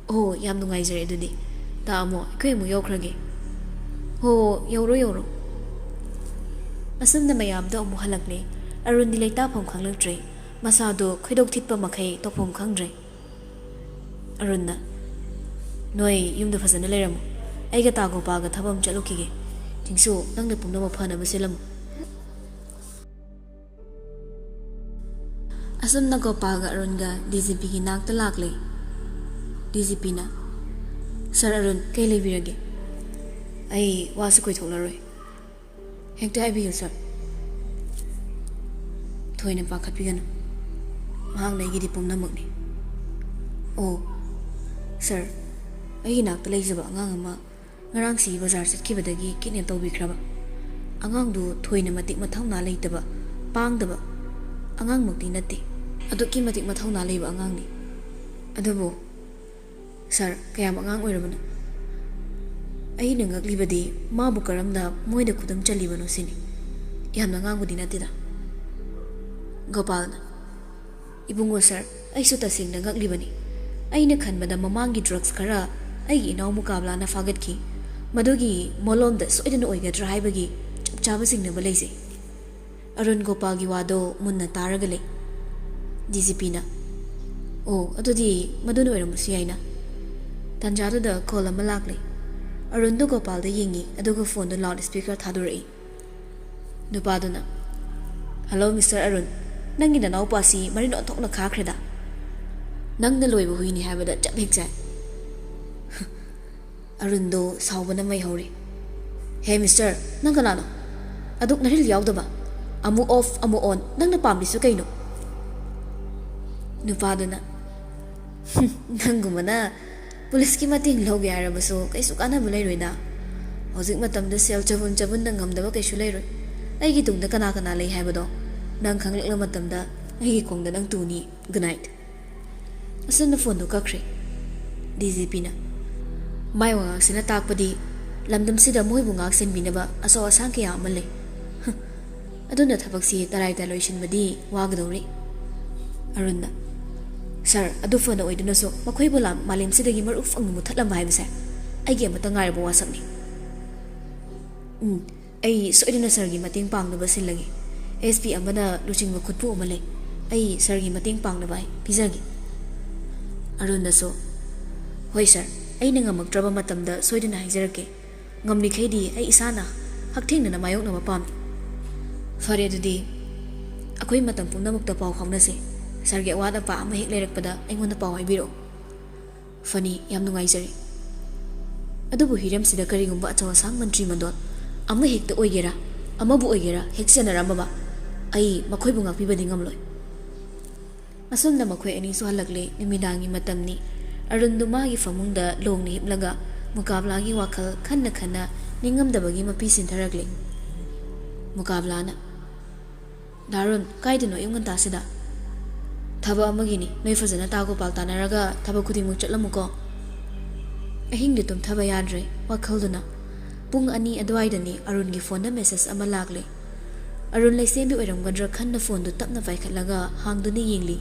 "ꯑꯣ, ꯌꯥꯝ ꯅꯨꯡꯉꯥꯏꯖꯔꯦ ꯑꯗꯨꯗꯤ꯫ ꯇꯥ ꯑꯃꯣ, ꯑꯩꯈꯣꯏ ꯑꯃꯨꯛ ꯌꯧꯈ꯭ꯔꯒꯦ꯫" "ꯍꯣ, ꯌꯧꯔꯣ, ꯌꯧꯔꯣ꯫" ꯑꯁꯨꯝꯅ ꯃꯌꯥꯝꯗꯣ ꯑꯃꯨꯛ ꯍꯜꯂꯛꯂꯦ꯫ ꯑꯔꯨꯟꯗꯤ ꯂꯩꯇꯥꯐꯝ ꯈꯪꯂꯛꯇ꯭ꯔꯦ꯫ ꯃꯁꯥꯗꯣ ꯈꯣꯏꯗꯧ ꯊꯤꯠꯄ ꯃꯈꯩ ꯇꯧꯐꯝ ꯈꯪꯗ꯭ꯔꯦ꯫ ꯑꯔꯨꯟꯅ, "ꯅꯣꯏ ꯌꯨꯝꯗ ꯐꯖꯅ ꯂꯩꯔꯝꯃꯨ꯫ ꯑꯩꯒ ꯇꯥ ꯒꯣꯄꯥꯜꯒ ꯊꯕꯛ ꯑꯃ ꯆꯠꯂꯨꯈꯤꯒꯦ꯫ ꯆꯤꯡꯁꯨ, ꯅꯪꯅ ꯄꯨꯝꯅꯃꯛ ꯐꯅꯕ ꯁꯤꯜꯂꯝꯃꯨ꯫" ꯑꯁꯨꯝꯅ ꯒꯣꯄꯥꯜꯒ ꯑꯔꯨꯟꯒ ꯗꯤ ꯖꯤ ꯄꯤꯒꯤ ꯅꯥꯛꯇ ꯂꯥꯛꯂꯦ꯫ ꯗꯤ ꯖꯤ ꯄꯤꯅ, "ꯁꯥꯔ ꯑꯔꯨꯟ, ꯀꯩ ꯂꯩꯕꯤꯔꯒꯦ?" "ꯑꯩ ꯋꯥꯁꯨ ꯀꯣꯏꯊꯣꯛꯂꯔꯣꯏ꯫ ꯍꯦꯛꯇ ꯍꯥꯏꯕꯤꯌꯨ ꯁꯥꯔ꯫ ꯊꯣꯏꯅ ꯄꯥꯈꯠꯄꯤꯒꯅꯨ꯫ ꯃꯍꯥꯛꯅ ꯑꯩꯒꯤꯗꯤ ꯄꯨꯝꯅꯃꯛꯅꯤ꯫" "ꯑꯣ, ꯁꯥꯔ, ꯑꯩꯒꯤ ꯅꯥꯛꯇ ꯂꯩꯖꯕ ꯑꯉꯥꯡ ꯑꯃ ꯉꯔꯥꯡꯁꯤ ꯕꯖꯥꯔ ꯆꯠꯈꯤꯕꯗꯒꯤ ꯀꯤꯗꯅꯦꯞ ꯇꯧꯕꯤꯈ꯭ꯔꯕ꯫ ꯑꯉꯥꯡꯗꯨ ꯊꯣꯏꯅ ꯃꯇꯤꯛ ꯃꯊꯧꯅꯥ ꯂꯩꯇꯕ, ꯄꯥꯡꯗꯕ ꯑꯉꯥꯡꯃꯛꯇꯤ ꯅꯠꯇꯦ꯫ ꯑꯗꯨꯛꯀꯤ ꯃꯇꯤꯛ ꯃꯊꯧꯅꯥ ꯂꯩꯕ ꯑꯉꯥꯡꯅꯤ꯫ ꯑꯗꯨꯕꯨ ꯁꯥꯔ, ꯀꯌꯥꯝ ꯑꯉꯥꯡ ꯑꯣꯏꯔꯕꯅꯣ? ꯑꯩꯅ ꯉꯛꯂꯤꯕꯗꯤ ꯃꯥꯕꯨ ꯀꯔꯝꯅ ꯃꯣꯏꯅ ꯈꯨꯗꯨꯝ ꯆꯜꯂꯤꯕꯅꯣ ꯁꯤꯅꯤ꯫ ꯌꯥꯝꯅ ꯑꯉꯥꯡꯕꯨꯗꯤ ꯅꯠꯇꯦꯗ꯫" ꯒꯣꯄꯥꯜꯅ, "ꯏꯕꯨꯡꯉꯣ ꯁꯥꯔ, ꯑꯩꯁꯨ ꯇꯁꯦꯡꯅ ꯉꯛꯂꯤꯕꯅꯤ꯫ ꯑꯩꯅ ꯈꯟꯕꯗ ꯃꯃꯥꯡꯒꯤ ꯗ꯭ꯔꯒꯁ ꯈꯔ ꯑꯩꯒꯤ ꯏꯅꯥꯎ ꯃꯨꯀꯥꯕꯂꯥꯅ ꯐꯥꯒꯠꯈꯤ꯫ ꯃꯗꯨꯒꯤ ꯃꯣꯂꯣꯝꯗ ꯁꯣꯏꯗꯅ ꯑꯣꯏꯒꯗ꯭ꯔꯥ ꯍꯥꯏꯕꯒꯤ ꯆꯞ ꯆꯥꯕ ꯆꯤꯡꯅꯕ ꯂꯩꯖꯩ꯫ ꯑꯔꯨꯟ ꯒꯣꯄꯥꯜꯒꯤ ꯋꯥꯗꯣ ꯃꯨꯟꯅ ꯇꯥꯔꯒ ꯂꯩ꯫ ꯗꯤ ꯖꯤ ꯄꯤꯅ, "ꯑꯣ, ꯑꯗꯨꯗꯤ ꯃꯗꯨꯅ ꯑꯣꯏꯔꯝꯕꯁꯨ ꯌꯥꯏꯅ"꯫ ꯇꯥꯟꯖꯥꯗꯨꯗ ꯀꯣꯜ ꯑꯃ ꯂꯥꯛꯂꯦ꯫ ꯑꯔꯨꯟꯗꯣ ꯒꯣꯄꯥꯜꯗ ꯌꯦꯡꯉꯤ, ꯑꯗꯨꯒ ꯐꯣꯟꯗꯨ ꯂꯥꯎꯗ ꯁ꯭ꯄꯤꯀꯔ ꯊꯥꯗꯣꯔꯛꯏ꯫ ꯅꯨꯄꯥꯗꯨꯅ, "ꯍꯜꯂꯣ, ꯃꯤꯁꯇꯔ ꯑꯔꯨꯟ, ꯅꯪꯒꯤ ꯅꯅꯥꯎꯄꯥꯁꯤ ꯃꯔꯤꯟ ꯑꯣꯟꯊꯣꯛꯅ ꯈꯥꯈ꯭ꯔꯦꯗ꯫ ꯅꯪꯅ ꯂꯣꯏꯕ ꯍꯨꯏꯅꯤ ꯍꯥꯏꯕꯗ ꯆꯞ ꯍꯦꯛ ꯆꯥꯏ"꯫ ꯑꯔꯨꯟꯗꯣ ꯁꯥꯎꯕꯅ ꯃꯩ ꯍꯧꯔꯦ꯫ "ꯍꯦ ꯃꯤꯁꯇꯔ, ꯅꯪ ꯀꯅꯥꯅꯣ? ꯑꯗꯨꯛ ꯅꯔꯤꯜ ꯌꯥꯎꯗꯕ꯫ ꯑꯃꯨꯛ ꯑꯣꯐ, ꯑꯃꯨꯛ ꯑꯣꯟ, ꯅꯪꯅ ꯄꯥꯝꯂꯤꯁꯨ ꯀꯩꯅꯣ?" ꯅꯨꯄꯥꯗꯨꯅ, "ꯍꯨꯝ, ꯅꯪꯒꯨꯝꯕꯅ ꯄꯨꯂꯤꯁꯀꯤ ꯃꯇꯦꯡ ꯂꯧꯒꯦ ꯍꯥꯏꯔꯕꯁꯨ ꯀꯩꯁꯨ ꯀꯥꯟꯅꯕ ꯂꯩꯔꯣꯏꯗ꯫ ꯍꯧꯖꯤꯛ ꯃꯇꯝꯗ ꯁꯦꯜ ꯆꯕꯨꯟ ꯆꯕꯨꯟꯗ ꯉꯝꯗꯕ ꯀꯩꯁꯨ ꯂꯩꯔꯣꯏ꯫ ꯑꯩꯒꯤ ꯇꯨꯡꯗ ꯀꯅꯥ ꯀꯅꯥ ꯂꯩ ꯍꯥꯏꯕꯗꯣ ꯅꯪ ꯈꯪꯂꯛꯂ ꯃꯇꯝꯗ ꯑꯩꯒꯤ ꯈꯣꯡꯗ ꯅꯪ ꯇꯨꯅꯤ꯫ Good night". ꯑꯁꯨꯝꯅ ꯐꯣꯟꯗꯨ ꯀꯛꯈ꯭ꯔꯦ꯫ ꯗꯤ ꯖꯤ ꯄꯤꯅ, ꯃꯥꯏ ꯋꯥꯉꯥꯡꯁꯤꯅ ꯇꯥꯛꯄꯗꯤ ꯂꯝꯗꯝꯁꯤꯗ ꯃꯣꯏꯕꯨ ꯉꯥꯛ ꯁꯦꯟꯕꯤꯅꯕ ꯑꯆꯧ ꯑꯁꯥꯡ ꯀꯌꯥ ꯑꯃ ꯂꯩ꯫ ꯍ, ꯑꯗꯨꯅ ꯊꯕꯛꯁꯤ ꯇꯔꯥꯏꯗ ꯂꯣꯏꯁꯤꯟꯕꯗꯤ ꯋꯥꯒꯗꯧꯔꯤ꯫ ꯑꯔꯨꯟꯅ, "ꯁꯥꯔ, ꯑꯗꯨ ꯐꯅ ꯑꯣꯏꯗꯨꯅꯁꯨ ꯃꯈꯣꯏꯕꯨ ꯂꯥꯝ-, ꯃꯥꯂꯦꯝꯁꯤꯗꯒꯤ ꯃꯔꯨ ꯐꯪꯅ ꯃꯨꯊꯠꯂꯝꯕ ꯍꯥꯏꯕꯁꯦ ꯑꯩꯒꯤ ꯑꯃꯠꯇ ꯉꯥꯏꯔꯕ ꯋꯥꯁꯛꯅꯤ꯫ ꯎꯝ, ꯑꯩ ꯁꯣꯏꯗꯅ ꯁꯥꯔꯒꯤ ꯃꯇꯦꯡ ꯄꯥꯡꯅꯕ ꯁꯤꯜꯂꯒꯦ꯫ ꯑꯦꯁ ꯄꯤ ꯑꯃꯅ ꯂꯨꯆꯤꯡꯕ ꯈꯨꯠꯄꯨ ꯑꯃ ꯂꯩ꯫ ꯑꯩ ꯁꯥꯔꯒꯤ ꯃꯇꯦꯡ ꯄꯥꯡꯅꯕ ꯑꯩ ꯄꯤꯖꯒꯦ"꯫ ꯑꯔꯨꯟꯅꯁꯨ, "ꯍꯣꯏ ꯁꯥꯔ, ꯑꯩꯅ ꯉꯝꯃꯛꯇ꯭ꯔꯕ ꯃꯇꯝꯗ ꯁꯣꯏꯗꯅ ꯍꯥꯏꯖꯔꯛꯀꯦ꯫ ꯉꯝꯂꯤꯈꯩꯗꯤ ꯑꯩ ꯏꯁꯥꯅ ꯍꯛꯊꯦꯡꯅꯅ ꯃꯥꯌꯣꯛꯅꯕ ꯄꯥꯝꯃꯤ"꯫ "ꯐꯔꯦ, ꯑꯗꯨꯗꯤ ꯑꯩꯈꯣꯏ ꯃꯇꯝ ꯄꯨꯝꯅꯃꯛꯇ ꯄꯥꯎ ꯐꯥꯎꯅꯁꯤ꯫ ꯁꯥꯔꯒꯤ ꯑꯋꯥꯠ ꯑꯄꯥ ꯑꯃ ꯍꯦꯛ ꯂꯩꯔꯛꯄꯗ ꯑꯩꯉꯣꯟꯗ ꯄꯥꯎ ꯍꯥꯏꯕꯤꯔꯛꯎ"꯫ "ꯐꯅꯤ, ꯌꯥꯝ ꯅꯨꯡꯉꯥꯏꯖꯔꯦ꯫ ꯑꯗꯨꯕꯨ ꯍꯤꯔꯝꯁꯤꯗ ꯀꯔꯤꯒꯨꯝꯕ ꯑꯆꯧ ꯑꯁꯥꯡ ꯃꯟꯇ꯭ꯔꯤ ꯃꯟꯗꯣꯜ ꯑꯃ ꯍꯦꯛꯇ ꯑꯣꯏꯒꯦꯔꯥ, ꯑꯃꯕꯨ ꯑꯣꯏꯒꯦꯔꯥ, ꯍꯦꯛ ꯆꯦꯟꯅꯔꯝꯃꯕ, ꯑꯩ ꯃꯈꯣꯏꯕꯨ ꯉꯥꯛꯄꯤꯕꯗꯤ ꯉꯝꯂꯣꯏ"꯫ ꯑꯁꯨꯝꯅ ꯃꯈꯣꯏ ꯑꯅꯤꯁꯨ ꯍꯜꯂꯛꯂꯦ꯫ ꯅꯨꯃꯤꯗꯥꯡꯒꯤ ꯃꯇꯝꯅꯤ꯫ ꯑꯔꯨꯟꯗꯨ ꯃꯥꯒꯤ ꯐꯃꯨꯡꯗ ꯂꯣꯡꯅ ꯍꯤꯞꯂꯒ ꯃꯨꯀꯥꯕꯂꯥꯒꯤ ꯋꯥꯈꯜ ꯈꯟꯅ ꯈꯟꯅ ꯅꯤꯡꯉꯝꯗꯕꯒꯤ ꯃꯄꯤ ꯁꯤꯟꯊꯔꯛꯂꯦ꯫ ꯃꯨꯀꯥꯕꯂꯥꯅ, "ꯗꯥ ꯑꯔꯨꯟ, ꯀꯥꯏꯗꯅꯣ ꯑꯌꯨꯛ ꯉꯟꯇꯥꯁꯤꯗ?" "ꯊꯕꯛ ꯑꯃꯒꯤꯅꯤ, ꯅꯣꯏ ꯐꯖꯅ ꯇꯥꯒꯣ ꯄꯥꯎ ꯇꯥꯅꯔꯒ ꯊꯕꯛ ꯈꯨꯗꯤꯡꯃꯛ ꯆꯠꯂꯝꯃꯨꯀꯣ"꯫ ꯑꯍꯤꯡꯗꯤ ꯇꯨꯝꯊꯕ ꯌꯥꯗ꯭ꯔꯦ ꯋꯥꯈꯜꯗꯨꯅ꯫ ꯄꯨꯡ ꯑꯅꯤ ꯑꯗꯨꯋꯥꯏꯗꯅꯤ ꯑꯔꯨꯟꯒꯤ ꯐꯣꯟꯗ ꯃꯦꯁꯦꯖ ꯑꯃ ꯂꯥꯛꯂꯦ꯫ ꯑꯔꯨꯟ ꯂꯩꯁꯦꯝꯕꯤ ꯑꯣꯏꯔꯝꯒꯗ꯭ꯔꯥ ꯈꯟꯅ ꯐꯣꯟꯗꯨ ꯇꯞꯅ ꯄꯥꯏꯈꯠꯂꯒ ꯍꯥꯡꯗꯨꯅ ꯌꯦꯡꯂꯤ꯫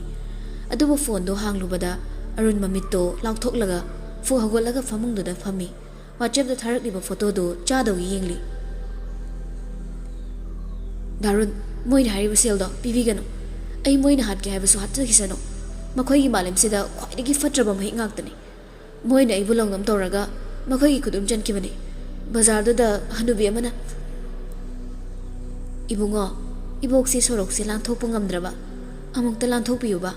ꯑꯗꯨꯕꯨ ꯐꯣꯟꯗꯨ ꯍꯥꯡꯂꯨꯕꯗ ꯑꯔꯨꯟ ꯃꯃꯤꯠꯇꯣ ꯂꯥꯎꯊꯣꯛꯂꯒ ꯐꯨꯛ ꯍꯧꯒꯠꯂꯒ ꯐꯃꯨꯡꯗꯨꯗ ꯐꯝꯃꯤ꯫ WhatsApp-ꯇ ꯊꯥꯔꯛꯂꯤꯕ ꯐꯣꯇꯣꯗꯨ ꯆꯥꯗꯧꯒꯤ ꯌꯦꯡꯂꯤ꯫ "ꯗꯥꯔꯨꯟ, ꯃꯣꯏꯅ ꯍꯥꯏꯔꯤꯕ ꯁꯦꯜꯗꯣ ꯄꯤꯕꯤꯒꯅꯨ꯫ ꯑꯩ ꯃꯣꯏꯅ ꯍꯥꯠꯀꯦ ꯍꯥꯏꯕꯁꯨ ꯍꯥꯠꯆꯈꯤꯁꯅꯨ꯫ ꯃꯈꯣꯏꯒꯤ ꯃꯥꯂꯦꯝꯁꯤꯗ ꯈ꯭ꯋꯥꯏꯗꯒꯤ ꯐꯠꯇ꯭ꯔꯕ ꯃꯍꯤꯛ ꯉꯥꯛꯇꯅꯤ꯫ ꯃꯣꯏꯅ ꯑꯩꯕꯨ ꯂꯧꯅꯝ ꯇꯧꯔꯒ ꯃꯈꯣꯏꯒꯤ ꯈꯨꯗꯨꯝ ꯆꯟꯈꯤꯕꯅꯤ꯫ ꯕꯖꯥꯔꯗꯨꯗ ꯍꯅꯨꯕꯤ ꯑꯃꯅ, ꯏꯕꯨꯡꯉꯣ, ꯏꯕꯣꯛꯁꯤ ꯁꯣꯔꯣꯛꯁꯦ ꯂꯥꯟꯊꯣꯛꯄ ꯉꯝꯗ꯭ꯔꯕ꯫ ꯑꯃꯨꯛꯇ ꯂꯥꯟꯊꯣꯛꯄꯤꯌꯨꯕ꯫"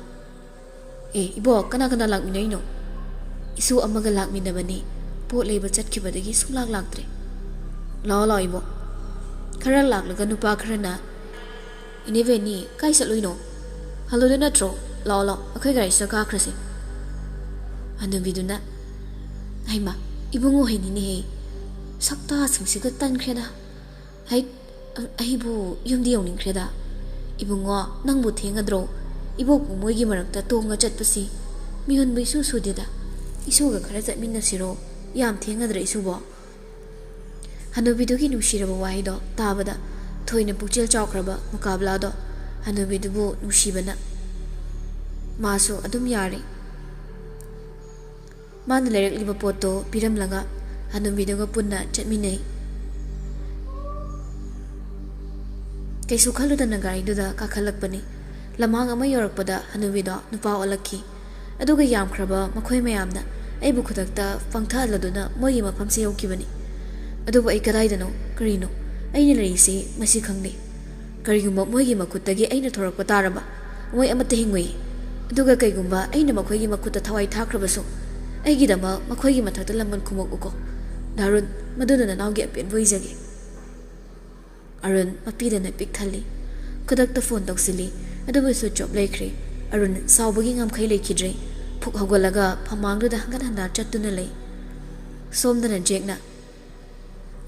"ꯑꯦ, ꯏꯕꯣꯛ, ꯀꯅꯥ ꯀꯅꯥ ꯂꯥꯛꯃꯤꯟꯅꯩꯅꯣ?" "ꯏꯁꯨ ꯑꯃꯒ ꯂꯥꯛꯃꯤꯟꯅꯕꯅꯤ꯫ ꯄꯣꯠ ꯂꯩꯕ ꯆꯠꯈꯤꯕꯗꯒꯤ ꯁꯨꯡꯂꯥꯛ ꯂꯥꯛꯇ꯭ꯔꯦ꯫" "ꯂꯥꯛꯑꯣ, ꯂꯥꯛꯑꯣ, ꯏꯕꯣꯛ꯫" ꯈꯔ ꯂꯥꯛꯂꯒ ꯅꯨꯄꯥ ꯈꯔꯅ, "ꯏꯅꯦ ꯕꯦꯅꯤ, ꯀꯥꯏ ꯆꯠꯂꯨꯏꯅꯣ? ꯍꯜꯂꯨꯗꯣꯏ ꯅꯠꯇ꯭ꯔꯣ? ꯂꯥꯛꯑꯣ, ꯂꯥꯛꯑꯣ, ꯑꯩꯈꯣꯏ ꯒꯥꯔꯤꯁꯤꯗ ꯀꯥꯈ꯭ꯔꯁꯤ꯫" ꯍꯅꯨꯕꯤꯗꯨꯅ, "ꯍꯩꯃꯥ, ꯏꯕꯨꯡꯉꯣ ꯍꯩꯅꯤꯅꯦꯍꯦ꯫ ꯁꯛꯇꯥꯁꯤꯡꯁꯤꯒ ꯇꯟꯈ꯭ꯔꯦꯗ꯫ ꯍꯩꯠ, ꯑꯩꯕꯨ ꯌꯨꯝꯗ ꯌꯧꯅꯤꯡꯈ꯭ꯔꯦꯗ꯫ ꯏꯕꯨꯡꯉꯣ, ꯅꯪꯕꯨ ꯊꯦꯡꯒꯗ꯭ꯔꯣ? ꯏꯕꯣꯛꯄꯨ ꯃꯣꯏꯒꯤ ꯃꯔꯛꯇ ꯇꯣꯡꯉ ꯆꯠꯄꯁꯤ ꯃꯤꯍꯨꯟꯕ ꯏꯁꯨ ꯁꯨꯗꯦꯗ꯫ ꯏꯁꯨꯒ ꯈꯔ ꯆꯠꯃꯤꯟꯅꯁꯤꯔꯣ? ꯌꯥꯝ ꯊꯦꯡꯒꯗ꯭ꯔꯥ ꯏꯁꯨꯕꯣ?" ꯍꯅꯨꯕꯤꯗꯨꯒꯤ ꯅꯨꯡꯁꯤꯔꯕ ꯋꯥꯍꯩꯗꯣ ꯇꯥꯕꯗ ꯊꯣꯏꯅ ꯄꯨꯛꯆꯦꯜ ꯆꯥꯎꯈ꯭ꯔꯕ ꯃꯨꯀꯥꯕꯂꯥꯗꯣ ꯍꯅꯨꯕꯤꯗꯨꯕꯨ ꯅꯨꯡꯁꯤꯕꯅ ꯃꯥꯁꯨ ꯑꯗꯨꯝ ꯌꯥꯔꯦ꯫ ꯃꯥꯅ ꯂꯩꯔꯛꯂꯤꯕ ꯄꯣꯠꯇꯣ ꯄꯤꯔꯝꯂꯒ ꯍꯅꯨꯕꯤꯗꯨꯒ ꯄꯨꯟꯅ ꯆꯠꯃꯤꯟꯅꯩ꯫ ꯀꯩꯁꯨ ꯈꯜꯂꯨꯗꯅ ꯒꯥꯔꯤꯗꯨꯗ ꯀꯥꯈꯠꯂꯛꯄꯅꯤ꯫ ꯂꯝꯍꯥꯡ ꯑꯃ ꯌꯧꯔꯛꯄꯗ ꯍꯅꯨꯕꯤꯗꯣ ꯅꯨꯄꯥ ꯑꯣꯜꯂꯛꯈꯤ꯫ ꯑꯗꯨꯒ ꯌꯥꯝꯈ꯭ꯔꯕ ꯃꯈꯣꯏ ꯃꯌꯥꯝꯅ ꯑꯩꯕꯨ ꯈꯨꯗꯛꯇ ꯄꯪꯊꯍꯜꯂꯗꯨꯅ ꯃꯣꯏꯒꯤ ꯃꯐꯝꯁꯦ ꯌꯧꯈꯤꯕꯅꯤ꯫ ꯑꯗꯨꯕꯨ ꯑꯩ ꯀꯗꯥꯏꯗꯅꯣ? ꯀꯔꯤꯅꯣ? ꯑꯩꯅ ꯂꯩꯔꯤꯁꯤ ꯃꯁꯤ ꯈꯪꯗꯦ꯫ ꯀꯔꯤꯒꯨꯝꯕ ꯃꯣꯏꯒꯤ ꯃꯈꯨꯠꯇꯒꯤ ꯑꯩꯅ ꯊꯣꯔꯛꯄ ꯇꯥꯔꯕ, ꯃꯣꯏ ꯑꯃꯠꯇ ꯍꯤꯡꯉꯣꯏ꯫ ꯑꯗꯨꯒ ꯀꯩꯒꯨꯝꯕ ꯑꯩꯅ ꯃꯈꯣꯏꯒꯤ ꯃꯈꯨꯠꯇ ꯊꯋꯥꯏ ꯊꯥꯈ꯭ꯔꯕꯁꯨ, ꯑꯩꯒꯤꯗꯃꯛ ꯃꯈꯣꯏꯒꯤ ꯃꯊꯛꯇ ꯂꯃꯟ ꯈꯨꯝꯃꯛꯎꯀꯣ꯫ ꯗꯥꯔꯨꯟ, ꯃꯗꯨꯅ ꯅꯅꯥꯎꯒꯤ ꯑꯄꯦꯟꯕ ꯑꯣꯏꯖꯒꯦ꯫ ꯑꯔꯨꯟ ꯃꯄꯤꯗꯅ ꯄꯤꯛ ꯊꯜꯂꯤ꯫ ꯈꯨꯗꯛꯇ ꯐꯣꯟ ꯇꯧꯁꯤꯜꯂꯤ, ꯑꯗꯨꯕꯨ ꯁ꯭ꯋꯤꯆ ꯑꯣꯐ ꯂꯩꯈ꯭ꯔꯦ꯫ ꯑꯔꯨꯟ ꯁꯥꯎꯕꯒꯤ ꯉꯝꯈꯩ ꯂꯩꯈꯤꯗ꯭ꯔꯦ꯫ ꯐꯨꯛ ꯍꯧꯒꯠꯂꯒ ꯐꯝꯃꯥꯡꯗꯨꯗ ꯍꯪꯒꯠ ꯍꯟꯗꯥ ꯆꯠꯇꯨꯅ ꯂꯩ꯫ ꯁꯣꯝꯗꯅ ꯖꯦꯛꯅ,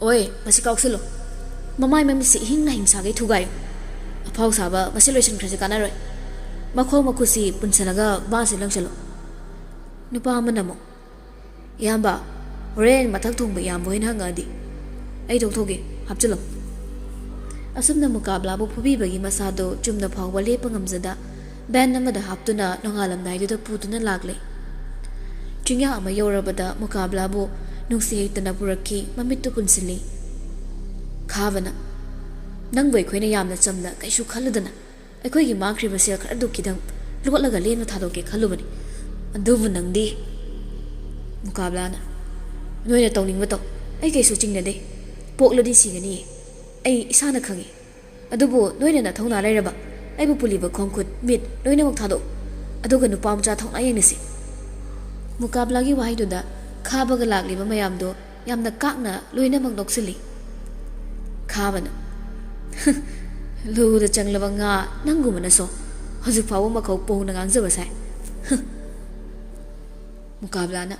"ꯑꯣꯏ, ꯃꯁꯤ ꯀꯥꯎꯁꯤꯜꯂꯨ꯫ ꯃꯃꯥꯏ ꯃꯃꯤꯠꯁꯤ ꯏꯍꯤꯡ ꯅꯥꯍꯤꯡ ꯁꯥꯒꯩ ꯊꯨꯒꯥꯏꯌꯨ꯫ ꯑꯐꯥꯎ ꯁꯥꯕ ꯃꯁꯤ ꯂꯣꯏꯁꯤꯟꯈ꯭ꯔꯁꯤ, ꯀꯥꯟꯅꯔꯣꯏ꯫ ꯃꯈꯣꯡ ꯃꯈꯨꯠꯁꯤ ꯄꯨꯟꯁꯤꯜꯂꯒ ꯕꯥꯁꯁꯤ ꯂꯪꯁꯤꯜꯂꯨ꯫" ꯅꯨꯄꯥ ꯑꯃꯅ ꯑꯃꯨꯛ, "ꯏꯌꯥꯝꯕ, ꯍꯣꯔꯦꯟ ꯃꯊꯛ ꯊꯣꯡꯕ ꯏꯌꯥꯝꯕ ꯍꯣꯏꯅ ꯍꯪꯉꯛꯑꯗꯤ ꯑꯩ ꯇꯣꯛꯊꯣꯛꯀꯦ, ꯍꯥꯞꯆꯤꯜꯂꯣ꯫" ꯑꯁꯨꯝꯅ ꯃꯨꯀꯥꯕꯂꯥꯕꯨ ꯐꯨꯕꯤꯕꯒꯤ ꯃꯁꯥꯗꯣ ꯆꯨꯝꯅ ꯐꯥꯎꯕ ꯂꯦꯞꯄ ꯉꯝꯖꯗ ꯚꯦꯟ ꯑꯃꯗ ꯍꯥꯞꯇꯨꯅ ꯅꯣꯡꯉꯥꯜꯂꯝꯗꯥꯏꯗꯨꯗ ꯄꯨꯗꯨꯅ ꯂꯥꯛꯂꯦ꯫ ꯆꯤꯡꯌꯥ ꯑꯃ ꯌꯧꯔꯕꯗ ꯃꯨꯀꯥꯕꯂꯥꯕꯨ ꯅꯨꯡꯁꯤ ꯍꯩꯇꯅ ꯄꯨꯔꯛꯈꯤ꯫ ꯃꯃꯤꯠꯇꯨ ꯄꯨꯟꯁꯤꯜꯂꯤ꯫ ꯈꯥꯕꯅ, "ꯅꯪꯕꯨ ꯑꯩꯈꯣꯏꯅ ꯌꯥꯝꯅ ꯆꯝꯅ ꯀꯩꯁꯨ ꯈꯜꯂꯨꯗꯅ ꯑꯩꯈꯣꯏꯒꯤ ꯃꯥꯡꯈ꯭ꯔꯤꯕ ꯁꯦꯜ ꯈꯔꯗꯨ ꯈꯤꯇꯪ ꯂꯣꯠꯂꯒ ꯂꯦꯟꯕ ꯊꯥꯗꯣꯛꯀꯦ ꯈꯜꯂꯨꯕꯅꯤ꯫ ꯑꯗꯨꯕꯨ ꯅꯪꯗꯤ꯫" ꯃꯨꯀꯥꯕꯂꯥꯅ, "ꯅꯣꯏꯅ ꯇꯧꯅꯤꯡꯕ ꯇꯧ꯫ ꯑꯩ ꯀꯩꯁꯨ ꯆꯤꯡꯅꯗꯦ꯫ ꯄꯣꯛꯂꯗꯤ ꯁꯤꯒꯅꯤꯌꯦ꯫ ꯑꯩ ꯏꯁꯥꯅ ꯈꯪꯏ꯫ ꯑꯗꯨꯕꯨ ꯅꯣꯏꯅ ꯅꯊꯧꯅꯥ ꯂꯩꯔꯕ ꯑꯩꯕꯨ ꯄꯨꯜꯂꯤꯕ ꯈꯣꯡ ꯈꯨꯠ ꯃꯤꯠ ꯂꯣꯏꯅꯃꯛ ꯊꯥꯗꯣꯛꯎ꯫ ꯑꯗꯨꯒ ꯅꯨꯄꯥ ꯃꯆꯥ ꯊꯧꯅꯥ ꯌꯦꯡꯅꯁꯤ꯫" ꯃꯨꯀꯥꯕꯂꯥꯒꯤ ꯋꯥꯍꯩꯗꯨꯗ ꯈꯥꯕꯒ ꯂꯥꯛꯂꯤꯕ ꯃꯌꯥꯝꯗꯣ ꯌꯥꯝꯅ ꯀꯥꯛꯅ ꯂꯣꯏꯅꯃꯛ ꯅꯣꯛꯁꯤꯜꯂꯤ꯫ ꯈꯥꯕꯅ, "ꯂꯨꯗ ꯆꯪꯂꯕ ꯉꯥ ꯅꯪꯒꯨꯝꯕꯅꯁꯨ ꯍꯧꯖꯤꯛ ꯐꯥꯎꯕ ꯃꯈꯧ ꯄꯧꯅ ꯉꯥꯡꯖꯕ ꯁꯥꯏ꯫" ꯃꯨꯀꯥꯕꯂꯥꯅ,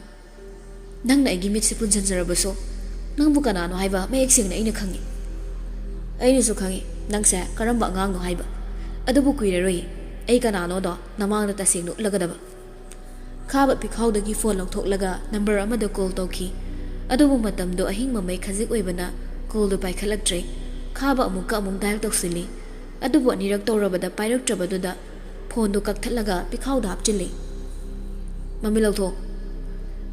"ꯅꯪꯅ ꯑꯩꯒꯤ ꯃꯤꯠꯁꯦ ꯄꯨꯟꯁꯤꯟꯖꯔꯕꯁꯨ ꯅꯪꯕꯨ ꯀꯅꯥꯅꯣ ꯍꯥꯏꯕ ꯃꯌꯦꯛ ꯁꯦꯡꯅ ꯑꯩꯅ ꯈꯪꯏ꯫ ꯑꯩꯅꯁꯨ ꯈꯪꯏ ꯅꯪꯁꯦ ꯀꯔꯝꯕ ꯑꯉꯥꯡꯅꯣ ꯍꯥꯏꯕ꯫ ꯑꯗꯨꯕꯨ ꯀꯨꯏꯔꯔꯣꯏ ꯑꯩ ꯀꯅꯥꯅꯣꯗꯣ ꯅꯃꯥꯡꯗ ꯇꯁꯦꯡꯅ ꯎꯠꯂꯒꯗꯕ꯫" ꯈꯥꯕ ꯄꯤꯈꯥꯎꯗꯒꯤ ꯐꯣꯟ ꯂꯧꯊꯣꯛꯂꯒ ꯅꯝꯕꯔ ꯑꯃꯗ ꯀꯣꯜ ꯇꯧꯈꯤ꯫ ꯑꯗꯨꯕꯨ ꯃꯇꯝꯗꯨ ꯑꯍꯤꯡ ꯃꯃꯩ ꯈꯖꯤꯛ ꯑꯣꯏꯕꯅ ꯀꯣꯜꯗꯨ ꯄꯥꯏꯈꯠꯂꯛꯇ꯭ꯔꯦ꯫ ꯈꯥꯕ ꯑꯃꯨꯛꯀ ꯑꯃꯨꯛ ꯗꯥꯏꯜ ꯇꯧꯁꯤꯜꯂꯤ꯫ ꯑꯗꯨꯕꯨ ꯑꯅꯤꯔꯛ ꯇꯧꯔꯕꯗ ꯄꯥꯏꯔꯛꯇ꯭ꯔꯕꯗꯨꯗ ꯐꯣꯟꯗꯨ ꯀꯛꯊꯠꯂꯒ ꯄꯤꯈꯥꯎꯗ ꯍꯥꯞꯆꯤꯜꯂꯤ꯫ "ꯃꯃꯤꯠ ꯂꯧꯊꯣꯛ꯫"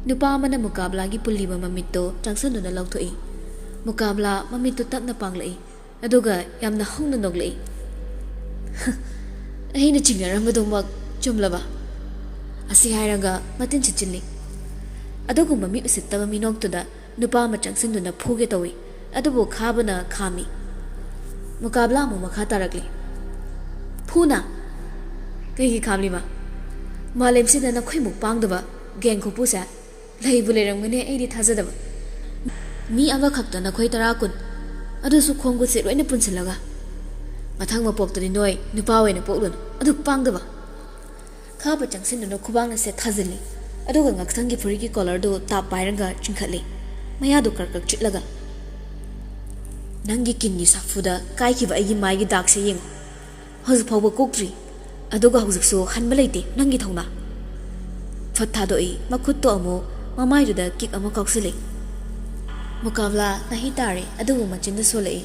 ꯅꯨꯄꯥ ꯑꯃꯅ ꯃꯨꯀꯥꯕꯂꯥꯒꯤ ꯄꯨꯜꯂꯤꯕ ꯃꯃꯤꯠꯇꯨ ꯆꯪꯁꯤꯟꯗꯨꯅ ꯂꯧꯊꯣꯛꯏ꯫ ꯃꯨꯀꯥꯕꯂꯥ ꯃꯃꯤꯠꯇꯨ ꯇꯞꯅ ꯄꯥꯡꯂꯛꯏ꯫ ꯑꯗꯨꯒ ꯌꯥꯝꯅ ꯍꯧꯅ ꯅꯣꯛꯂꯛꯏ꯫ "ꯑꯩꯅ ꯆꯤꯡꯅꯔꯝꯕꯗꯨꯃꯛ ꯆꯨꯝꯂꯕ?" ꯑꯁꯤ ꯍꯥꯏꯔꯒ ꯃꯇꯤꯟ ꯁꯤꯠꯆꯤꯜꯂꯤ꯫ ꯑꯗꯨꯒꯨꯝꯕ ꯃꯤ ꯎꯁꯤꯠꯇꯕ ꯃꯤꯅꯣꯛꯇꯨꯗ ꯅꯨꯄꯥ ꯑꯃ ꯆꯪꯁꯤꯟꯗꯨꯅ ꯐꯨꯒꯦ ꯇꯧꯏ꯫ ꯑꯗꯨꯕꯨ ꯈꯥꯕꯅ ꯈꯥꯝꯃꯤ꯫ ꯃꯨꯀꯥꯕꯂꯥ ꯑꯃꯨꯛ ꯃꯈꯥ ꯇꯥꯔꯛꯂꯤ꯫ "ꯐꯨꯅ? ꯀꯩꯒꯤ ꯈꯥꯝꯂꯤꯕ? ꯃꯥꯂꯦꯝꯁꯤꯗ ꯅꯈꯣꯏꯃꯨꯛ ꯄꯥꯡꯗꯕ ꯒꯦꯡ ꯈꯨꯄꯨꯁꯦ ꯂꯩꯕꯨ ꯂꯩꯔꯝꯒꯅꯤ ꯑꯩꯗꯤ ꯊꯥꯖꯗꯕ꯫ ꯃꯤ ꯑꯃꯈꯛꯇ ꯅꯈꯣꯏ ꯇꯔꯥ ꯀꯨꯟ, ꯑꯗꯨꯁꯨ ꯈꯣꯡ ꯈꯨꯠꯁꯦ ꯂꯣꯏꯅ ꯄꯨꯟꯁꯤꯜꯂꯒ꯫ ꯃꯊꯪ ꯃꯄꯣꯛꯇꯗꯤ ꯅꯣꯏ ꯅꯨꯄꯥ ꯑꯣꯏꯅ ꯄꯣꯛꯂꯨꯅꯨ, ꯑꯗꯨ ꯄꯥꯡꯗꯕ꯫" ꯈꯥꯕ ꯆꯪꯁꯤꯟꯗꯨꯅ ꯈꯨꯕꯥꯛꯅ ꯁꯦꯠ ꯊꯥꯖꯤꯜꯂꯤ꯫ ꯑꯗꯨꯒ ꯉꯛꯁꯪꯒꯤ ꯐꯨꯔꯤꯠꯀꯤ ꯀꯣꯂꯔꯗꯨ ꯇꯥꯞ ꯄꯥꯏꯔꯒ ꯆꯤꯡꯈꯠꯂꯤ꯫ ꯃꯌꯥꯗꯨ ꯀ꯭ꯔꯛ ꯀ꯭ꯔꯛ ꯆꯤꯛꯂꯒ, "ꯅꯪꯒꯤ ꯀꯤꯟꯒꯤ ꯁꯥꯐꯨꯗ ꯀꯥꯏꯈꯤꯕ ꯑꯩꯒꯤ ꯃꯥꯏꯒꯤ ꯗꯥꯛꯁꯦ ꯌꯦꯡꯉꯨ꯫ ꯍꯧꯖꯤꯛ ꯐꯥꯎꯕ ꯀꯣꯛꯇ꯭ꯔꯤ꯫ ꯑꯗꯨꯒ ꯍꯧꯖꯤꯛꯁꯨ ꯍꯟꯕ ꯂꯩꯇꯦ ꯅꯪꯒꯤ ꯊꯧꯅꯥ꯫" ꯐꯠ ꯊꯥꯗꯣꯛꯏ꯫ ꯃꯈꯨꯠꯇꯣ ꯑꯃꯨꯛ ꯃꯃꯥꯏꯗꯨꯗ ꯀꯤꯛ ꯑꯃ ꯀꯥꯎꯁꯤꯜꯂꯤ꯫ ꯃꯨꯀꯥꯕꯂꯥ ꯅꯥꯍꯤ ꯇꯥꯔꯦ, ꯑꯗꯨꯕꯨ ꯃꯆꯤꯟꯗ ꯁꯣꯜꯂꯛꯏ꯫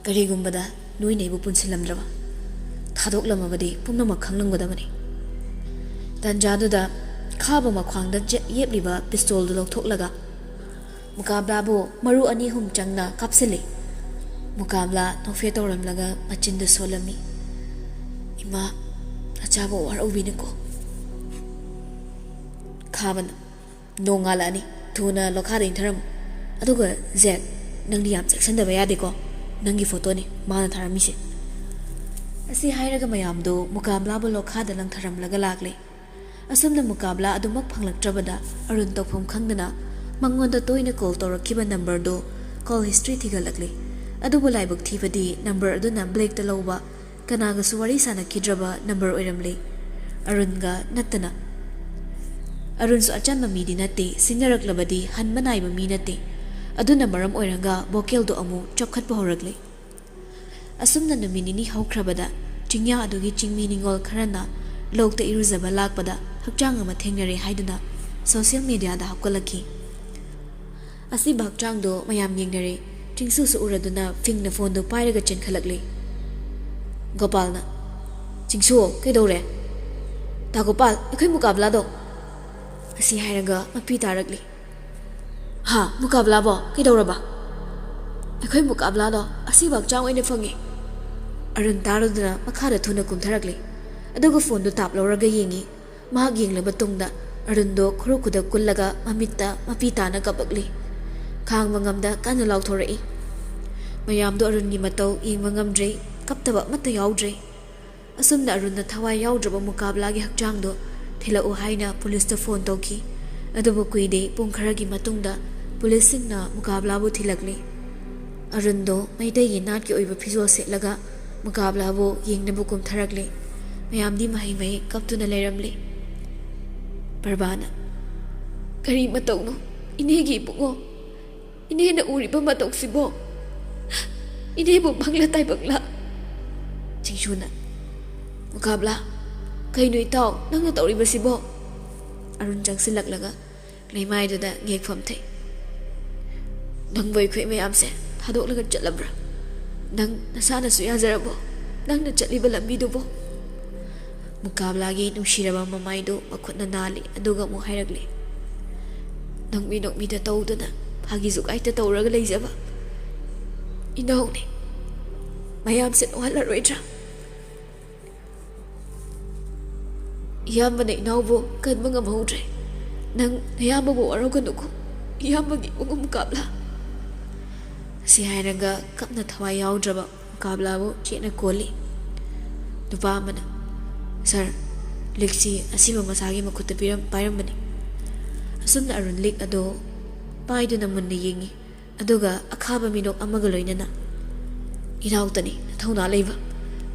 "ꯀꯔꯤꯒꯨꯝꯕꯗ ꯅꯣꯏꯅ ꯑꯩꯕꯨ ꯄꯨꯟꯁꯤꯜꯂꯝꯗ꯭ꯔꯕ? ꯊꯥꯗꯣꯛꯂꯝꯃꯕꯗꯤ ꯄꯨꯝꯅꯃꯛ ꯈꯪꯂꯝꯒꯗꯕꯅꯤ꯫" ꯇꯟꯖꯥꯗꯨꯗ ꯈꯥꯕ ꯃꯈ꯭ꯋꯥꯡꯗ ꯆꯦ-, ꯌꯦꯞꯂꯤꯕ ꯄꯤꯁꯇꯣꯜꯗꯨ ꯂꯧꯊꯣꯛꯂꯒ ꯃꯨꯀꯥꯕ꯭ꯂꯥꯕꯨ ꯃꯔꯨ ꯑꯅꯤ ꯑꯍꯨꯝ ꯆꯪꯅ ꯀꯥꯞꯁꯤꯜꯂꯤ꯫ ꯃꯨꯀꯥꯕ꯭ꯂꯥ ꯅꯣꯛꯐꯦꯠ ꯇꯧꯔꯝꯂꯒ ꯃꯆꯤꯟꯗꯨ ꯁꯣꯜꯂꯝꯃꯤ꯫ "ꯏꯃꯥ, ꯅꯆꯥꯕꯨ ꯋꯥꯔꯧꯕꯤꯅꯨꯀꯣ꯫ ꯈꯥꯕꯅ, "ꯅꯣꯡ ꯉꯥꯜꯂꯛꯑꯅꯤ, ꯊꯨꯅ ꯂꯣꯈꯥꯗ ꯏꯟꯊꯔꯝꯃꯨ꯫ ꯑꯗꯨꯒ ꯖꯦꯛ, ꯅꯪꯗꯤ ꯌꯥꯝ ꯆꯦꯛꯁꯤꯟꯗꯕ ꯌꯥꯗꯦꯀꯣ꯫ ꯅꯪꯒꯤ ꯐꯣꯇꯣꯅꯤ ꯃꯥꯅ ꯊꯥꯔꯝꯃꯤꯁꯦ"꯫ ꯑꯁꯤ ꯍꯥꯏꯔꯒ ꯃꯌꯥꯝꯗꯨ ꯃꯨꯀꯥꯕ꯭ꯂꯥꯕꯨ ꯂꯣꯈꯥꯗ ꯂꯪꯊꯔꯝꯂꯒ ꯂꯥꯛꯂꯦ꯫ ꯑꯁꯨꯝꯅ ꯃꯨꯀꯥꯕ꯭ꯂꯥ ꯑꯗꯨꯃꯛ ꯐꯪꯂꯛꯇ꯭ꯔꯕꯗ ꯑꯔꯨꯟ ꯇꯧꯐꯝ ꯈꯪꯗꯅ ꯃꯉꯣꯟꯗ ꯇꯣꯏꯅ ꯀꯣꯜ ꯇꯧꯔꯛꯈꯤꯕ ꯅꯝꯕꯔꯗꯨ ꯀꯣꯜ ꯍꯤꯁꯇ꯭ꯔꯤ ꯊꯤꯒꯠꯂꯛꯂꯤ꯫ ꯑꯗꯨꯕꯨ ꯂꯥꯏꯕꯛ ꯊꯤꯕꯗꯤ ꯅꯝꯕꯔ ꯑꯗꯨꯅ ꯕ꯭ꯂꯦꯛꯇ ꯂꯧꯕ, ꯀꯅꯥꯒꯁꯨ ꯋꯥꯔꯤ ꯁꯥꯅꯈꯤꯗ꯭ꯔꯕ ꯅꯝꯕꯔ ꯑꯣꯏꯔꯝꯂꯦ꯫ ꯑꯔꯨꯟꯒ ꯅꯠꯇꯅ꯫ ꯑꯔꯨꯟꯁꯨ ꯑꯆꯝꯕ ꯃꯤꯗꯤ ꯅꯠꯇꯦ, ꯁꯤꯡꯅꯔꯛꯂꯕꯗꯤ ꯍꯟꯕ ꯅꯥꯏꯕ ꯃꯤ ꯅꯠꯇꯦ꯫ ꯑꯗꯨꯅ ꯃꯔꯝ ꯑꯣꯏꯔꯒ ꯚꯣꯀꯦꯜꯗꯣ ꯑꯃꯨꯛ ꯆꯥꯎꯈꯠꯄ ꯍꯧꯔꯛꯂꯦ꯫ ꯑꯁꯨꯝꯅ ꯅꯨꯃꯤꯠ ꯅꯤꯅꯤ ꯍꯧꯈ꯭ꯔꯕꯗ ꯆꯤꯡꯌꯥ ꯑꯗꯨꯒꯤ ꯆꯤꯡꯃꯤ ꯅꯤꯉꯣꯜ ꯈꯔꯅ ꯂꯣꯛꯇ ꯏꯔꯨꯖꯕ ꯂꯥꯛꯄꯗ ꯍꯛꯆꯥꯡ ꯑꯃ ꯊꯦꯡꯅꯔꯦ ꯍꯥꯏꯗꯨꯅ ꯁꯣꯁꯤꯌꯦꯜ ꯃꯦꯗꯤꯌꯥꯗ ꯍꯥꯞꯀꯠꯂꯛꯈꯤ꯫ ꯑꯁꯤꯕ ꯍꯛꯆꯥꯡꯗꯣ ꯃꯌꯥꯝ ꯌꯦꯡꯅꯔꯦ꯫ ꯆꯤꯡꯁꯨꯁꯨ ꯎꯔꯗꯨꯅ ꯐꯤꯡꯅ ꯐꯣꯟꯗꯨ ꯄꯥꯏꯔꯒ ꯆꯦꯟꯈꯠꯂꯛꯂꯦ꯫ ꯒꯣꯄꯥꯜꯅ, "ꯆꯤꯡꯁꯨ, ꯀꯩꯗꯧꯔꯦ? ꯇꯥ ꯒꯣꯄꯥꯜ, ꯑꯩꯈꯣꯏ ꯃꯨꯀꯥꯕ꯭ꯂꯥꯗꯣ!" ꯑꯁꯤ ꯍꯥꯏꯔꯒ ꯃꯄꯤ ꯇꯥꯔꯛꯂꯤ꯫ "ꯍꯥ, ꯃꯨꯀꯥꯕ꯭ꯂꯥꯕꯣ? ꯀꯩꯗꯧꯔꯕ?" "ꯑꯩꯈꯣꯏ ꯃꯨꯀꯥꯕ꯭ꯂꯥꯗꯣ ꯑꯁꯤꯕ ꯍꯛꯆꯥꯡ ꯑꯣꯏꯅ ꯐꯪꯉꯤ"꯫ ꯑꯔꯨꯟ ꯇꯥꯔꯨꯗꯅ ꯃꯈꯥꯗ ꯊꯨꯅ ꯀꯨꯝꯊꯔꯛꯂꯤ꯫ ꯑꯗꯨꯒ ꯐꯣꯟꯗꯨ ꯇꯥꯞ ꯂꯧꯔꯒ ꯌꯦꯡꯉꯤ꯫ ꯃꯍꯥꯛ ꯌꯦꯡꯂꯕ ꯇꯨꯡꯗ ꯑꯔꯨꯟꯗꯣ ꯈꯨꯔꯨ ꯈꯨꯗꯛ ꯀꯨꯜꯂꯒ ꯃꯃꯤꯠꯇ ꯃꯄꯤ ꯇꯥꯅ ꯀꯞꯂꯛꯂꯤ꯫ ꯈꯥꯡꯕ ꯉꯝꯗ ꯀꯟꯅ ꯂꯥꯎꯊꯣꯔꯛꯏ꯫ ꯃꯌꯥꯝꯗꯣ ꯑꯔꯨꯟꯒꯤ ꯃꯇꯧ ꯌꯦꯡꯕ ꯉꯝꯗ꯭ꯔꯦ꯫ ꯀꯞꯇꯕ ꯑꯃꯠꯇ ꯌꯥꯎꯗ꯭ꯔꯦ꯫ ꯑꯁꯨꯝꯅ ꯑꯔꯨꯟꯅ ꯊꯋꯥꯏ ꯌꯥꯎꯗ꯭ꯔꯕ ꯃꯨꯀꯥꯕ꯭ꯂꯥꯒꯤ ꯍꯛꯆꯥꯡꯗꯣ ꯊꯤꯜꯂꯛꯎ ꯍꯥꯏꯅ ꯄꯨꯂꯤꯁꯇ ꯐꯣꯟ ꯇꯧꯈꯤ꯫ ꯑꯗꯨꯕꯨ ꯀꯨꯏꯗꯦ, ꯄꯨꯡ ꯈꯔꯒꯤ ꯃꯇꯨꯡꯗ ꯄꯨꯂꯤꯁꯁꯤꯡꯅ ꯃꯨꯀꯥꯕ꯭ꯂꯥꯕꯨ ꯊꯤꯜꯂꯛꯂꯤ꯫ ꯑꯔꯨꯟꯗꯣ ꯃꯩꯇꯩꯒꯤ ꯅꯥꯠꯀꯤ ꯑꯣꯏꯕ ꯐꯤꯖꯣꯜ ꯁꯦꯠꯂꯒ ꯃꯨꯀꯥꯕ꯭ꯂꯥꯕꯨ ꯌꯦꯡꯅꯕ ꯀꯨꯝꯊꯔꯛꯂꯤ꯫ ꯃꯌꯥꯝꯗꯤ ꯃꯍꯩ ꯃꯍꯩ ꯀꯞꯇꯨꯅ ꯂꯩꯔꯝꯂꯤ꯫ ꯄ꯭ꯔꯚꯥꯅ, "ꯀꯔꯤ ꯃꯇꯧꯅꯣ? ꯏꯅꯦꯒꯤ ꯏꯕꯨꯡꯉꯣ, ꯏꯅꯦꯅ ꯎꯔꯤꯕ ꯃꯇꯧꯁꯤꯕꯣ? ꯏꯅꯦꯕꯨ ꯃꯪꯂ ꯇꯥꯏꯕꯪꯂ?" ꯆꯤꯡꯁꯨꯅ, "ꯃꯨꯀꯥꯕ꯭ꯂꯥ, ꯀꯩꯅꯣ ꯏꯇꯥꯎ ꯅꯪꯅ ꯇꯧꯔꯤꯕꯁꯤꯕꯣ?" ꯑꯔꯨꯟ ꯆꯪꯁꯤꯜꯂꯛꯂꯒ ꯂꯩꯃꯥꯏꯗꯨꯗ ꯉꯦꯛꯐꯝ ꯊꯩ꯫ "ꯅꯪꯕꯨ ꯑꯩꯈꯣꯏ ꯃꯌꯥꯝꯁꯦ ꯊꯥꯗꯣꯛꯂꯒ ꯆꯠꯂꯕ꯭ꯔꯥ? ꯅꯪ ꯅꯁꯥꯅꯁꯨ ꯌꯥꯖꯔꯕꯣ ꯅꯪꯅ ꯆꯠꯂꯤꯕ ꯂꯝꯕꯤꯗꯨꯕꯣ?" ꯃꯨꯀꯥꯕ꯭ꯂꯥꯒꯤ ꯅꯨꯡꯁꯤꯔꯕ ꯃꯃꯥꯏꯗꯨ ꯃꯈꯨꯠꯅ ꯅꯥꯜꯂꯤ, ꯑꯗꯨꯒ ꯑꯃꯨꯛ ꯍꯥꯏꯔꯛꯂꯤ, "ꯅꯣꯛꯃꯤ ꯅꯣꯛꯃꯤꯗ ꯇꯧꯗꯨꯅ ꯐꯥꯒꯤ ꯖꯨꯒꯥꯏꯇ ꯇꯧꯔꯒ ꯂꯩꯖꯕ ꯏꯅꯥꯎꯅꯤ꯫ ꯃꯌꯥꯝꯁꯦ ꯅꯣꯛꯍꯜꯂꯔꯣꯏꯗ꯭ꯔꯥ? ꯏꯌꯥꯝꯕꯅ ꯏꯅꯥꯎꯕꯨ ꯀꯟꯕ ꯉꯝꯍꯧꯗ꯭ꯔꯦ꯫ ꯅꯪ ꯅꯌꯥꯝꯕꯕꯨ ꯋꯥꯔꯧꯒꯅꯨꯀꯣ, ꯏꯌꯥꯝꯕꯒꯤ ꯏꯕꯨꯡꯉꯣ ꯃꯨꯀꯥꯕꯂꯥ꯫ ꯑꯁꯤ ꯍꯥꯏꯔꯒ ꯀꯞꯅ ꯊꯋꯥꯏ ꯌꯥꯎꯗ꯭ꯔꯕ ꯃꯨꯀꯥꯕꯂꯥꯕꯨ ꯆꯦꯠꯅ ꯀꯣꯜꯂꯤ꯫ ꯅꯨꯄꯥ ꯑꯃꯅ, "ꯁꯥꯔ, ꯂꯤꯛꯁꯤ ꯑꯁꯤꯕ ꯃꯁꯥꯒꯤ ꯃꯈꯨꯠꯇ ꯄꯤꯔꯝ-, ꯄꯥꯏꯔꯝꯕꯅꯤ꯫" ꯑꯁꯨꯝꯅ ꯑꯔꯨꯟ ꯂꯤꯛ ꯑꯗꯨ ꯄꯥꯏꯗꯨꯅ ꯃꯨꯟꯅ ꯌꯦꯡꯉꯤ꯫ ꯑꯗꯨꯒ ꯑꯈꯥꯕ ꯃꯤꯅꯣꯛ ꯑꯃꯒ ꯂꯣꯏꯅꯅ, "ꯏꯅꯥꯎꯇꯅꯤ ꯅꯊꯧꯅꯥ ꯂꯩꯕ꯫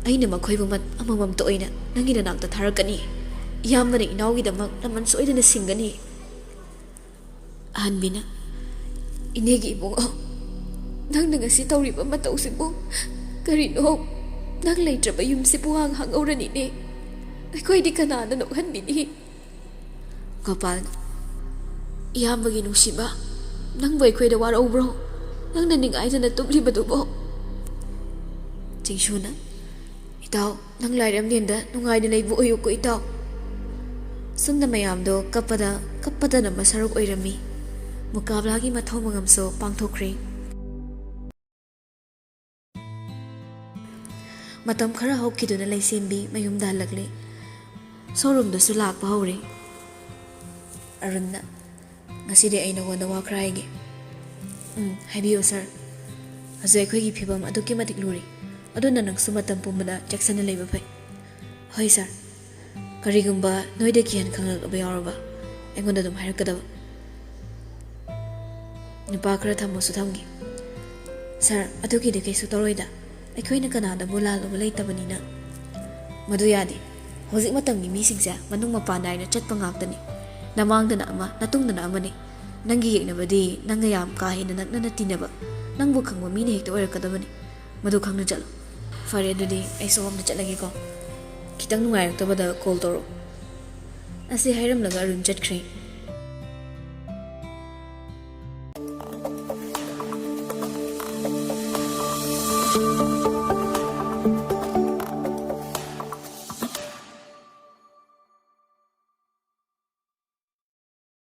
ꯑꯩꯅ ꯃꯈꯣꯏꯕꯨ ꯃꯠ-, ꯑꯃꯃꯝꯇ ꯑꯣꯏꯅ ꯅꯪꯒꯤ ꯅꯅꯥꯛꯇ ꯊꯥꯔꯛꯀꯅꯤ꯫ ꯏꯌꯥꯝꯕꯅ ꯏꯅꯥꯎꯒꯤꯗꯃꯛ ꯂꯃꯟ ꯁꯣꯏꯗꯅ ꯁꯤꯡꯒꯅꯤ꯫" ꯑꯍꯟꯕꯤꯅ, "ꯏꯅꯦꯒꯤ ꯏꯕꯨꯡꯉꯣ, ꯅꯪꯅ ꯉꯁꯤ ꯇꯧꯔꯤꯕ ꯃꯇꯧꯁꯤꯕꯨ ꯀꯔꯤꯅꯣ? ꯅꯪ ꯂꯩꯇ꯭ꯔꯕ ꯌꯨꯝꯁꯤꯕꯨ ꯍꯥꯡ ꯍꯥꯡꯍꯧꯔꯅꯤꯅꯦ꯫ ꯑꯩꯈꯣꯏꯗꯤ ꯀꯅꯥꯅ ꯅꯣꯛꯍꯟꯕꯤꯅꯤ?" ꯒꯣꯄꯥꯜ, "ꯏꯌꯥꯝꯕꯒꯤ ꯅꯨꯡꯁꯤꯕ, ꯅꯪꯕꯨ ꯑꯩꯈꯣꯏꯗ ꯋꯥꯔꯧꯕ꯭ꯔꯣ? ꯅꯪꯅ ꯅꯤꯡꯉꯥꯏꯗꯅ ꯇꯨꯝꯂꯤꯕꯗꯨꯕꯣ?" ꯆꯤꯡꯁꯨꯅ, "ꯏꯇꯥꯎ, ꯅꯪ ꯂꯥꯏꯔꯦꯝꯂꯦꯟꯗ ꯅꯨꯡꯉꯥꯏꯅ ꯂꯩꯕ ꯑꯣꯏꯌꯨꯀꯣ ꯏꯇꯥꯎ꯫" ꯁꯨꯝꯅ ꯃꯌꯥꯝꯗꯣ ꯀꯞꯄꯗ, ꯀꯞꯄꯗꯅ ꯃꯁꯔꯨꯛ ꯑꯣꯏꯔꯝꯃꯤ꯫ ꯃꯨꯀꯥꯕꯂꯥꯒꯤ ꯃꯊꯧ ꯃꯉꯝꯁꯨ ꯄꯥꯡꯊꯣꯛꯈ꯭ꯔꯦ꯫ ꯃꯇꯝ ꯈꯔ ꯍꯧꯈꯤꯗꯨꯅ ꯂꯩꯁꯦꯝꯕꯤ ꯃꯌꯨꯝꯗ ꯍꯜꯂꯛꯂꯦ꯫ ꯁꯣꯔꯨꯝꯗꯁꯨ ꯂꯥꯛꯄ ꯍꯧꯔꯦ꯫ ꯑꯔꯨꯟꯅ, "ꯉꯁꯤꯗꯤ ꯑꯩ ꯅꯉꯣꯟꯗ ꯋꯥ ꯈꯔ ꯍꯥꯏꯒꯦ꯫" "ꯎꯝ, ꯍꯥꯏꯕꯤꯌꯨ ꯁꯥꯔ꯫" "ꯍꯧꯖꯤꯛ ꯑꯩꯈꯣꯏꯒꯤ ꯐꯤꯕꯝ ꯑꯗꯨꯛꯀꯤ ꯃꯇꯤꯛ ꯂꯨꯔꯤ, ꯑꯗꯨꯅ ꯅꯪꯁꯨ ꯃꯇꯝ ꯄꯨꯝꯕꯗ ꯆꯦꯛꯁꯤꯟꯅ ꯂꯩꯕ ꯐꯩ꯫" "ꯍꯣꯏ ꯁꯥꯔ꯫" "ꯀꯔꯤꯒꯨꯝꯕ ꯅꯣꯏꯗꯒꯤ ꯍꯦꯟꯅ ꯈꯪꯂꯛꯂꯕ ꯌꯥꯎꯔꯕ, ꯑꯩꯉꯣꯟꯗ ꯑꯗꯨꯝ ꯍꯥꯏꯔꯛꯀꯗꯕ꯫" ꯅꯨꯄꯥ ꯈꯔ ꯊꯝꯃꯁꯨ ꯊꯝꯒꯦ꯫ "ꯁꯥꯔ, ꯑꯗꯨꯒꯤꯗꯤ ꯀꯩꯁꯨ ꯇꯧꯔꯣꯏꯗ꯫ ꯑꯩꯈꯣꯏꯅ ꯀꯅꯥꯗꯕꯨ ꯂꯥꯜꯂꯨꯕ ꯂꯩꯇꯕꯅꯤꯅ꯫" "ꯃꯗꯨ ꯌꯥꯗꯦ꯫ ꯍꯧꯖꯤꯛ ꯃꯇꯝꯒꯤ ꯃꯤꯁꯤꯡꯁꯦ ꯃꯅꯨꯡ ꯃꯄꯥꯟ ꯅꯥꯏꯅ ꯆꯠꯄ ꯉꯥꯛꯇꯅꯤ꯫ ꯅꯃꯥꯡꯗꯅ ꯑꯃ, ꯅꯇꯨꯡꯗꯅ ꯑꯃꯅꯤ꯫ ꯅꯪꯒꯤ ꯌꯦꯛꯅꯕꯗꯤ ꯅꯪꯒ ꯌꯥꯝ ꯀꯥ ꯍꯦꯟꯅ ꯅꯛꯅꯅ ꯇꯤꯟꯅꯕ, ꯅꯪꯕꯨ ꯈꯪꯕ ꯃꯤꯅ ꯍꯦꯛꯇ ꯑꯣꯏꯔꯛꯀꯗꯕꯅꯤ꯫ ꯃꯗꯨ ꯈꯪꯅ ꯆꯠꯂꯨ꯫" "ꯐꯔꯦ, ꯑꯗꯨꯗꯤ ꯑꯩ ꯁꯣꯝꯗ ꯆꯠꯂꯒꯦꯀꯣ꯫ ꯈꯤꯇꯪ ꯅꯨꯡꯉꯥꯏꯔꯛꯇꯕꯗ ꯀꯣꯜ ꯇꯧꯔꯛꯎ꯫" ꯑꯁꯤ ꯍꯥꯏꯔꯝꯂꯒ ꯑꯔꯨꯟ ꯆꯠꯈ꯭ꯔꯦ꯫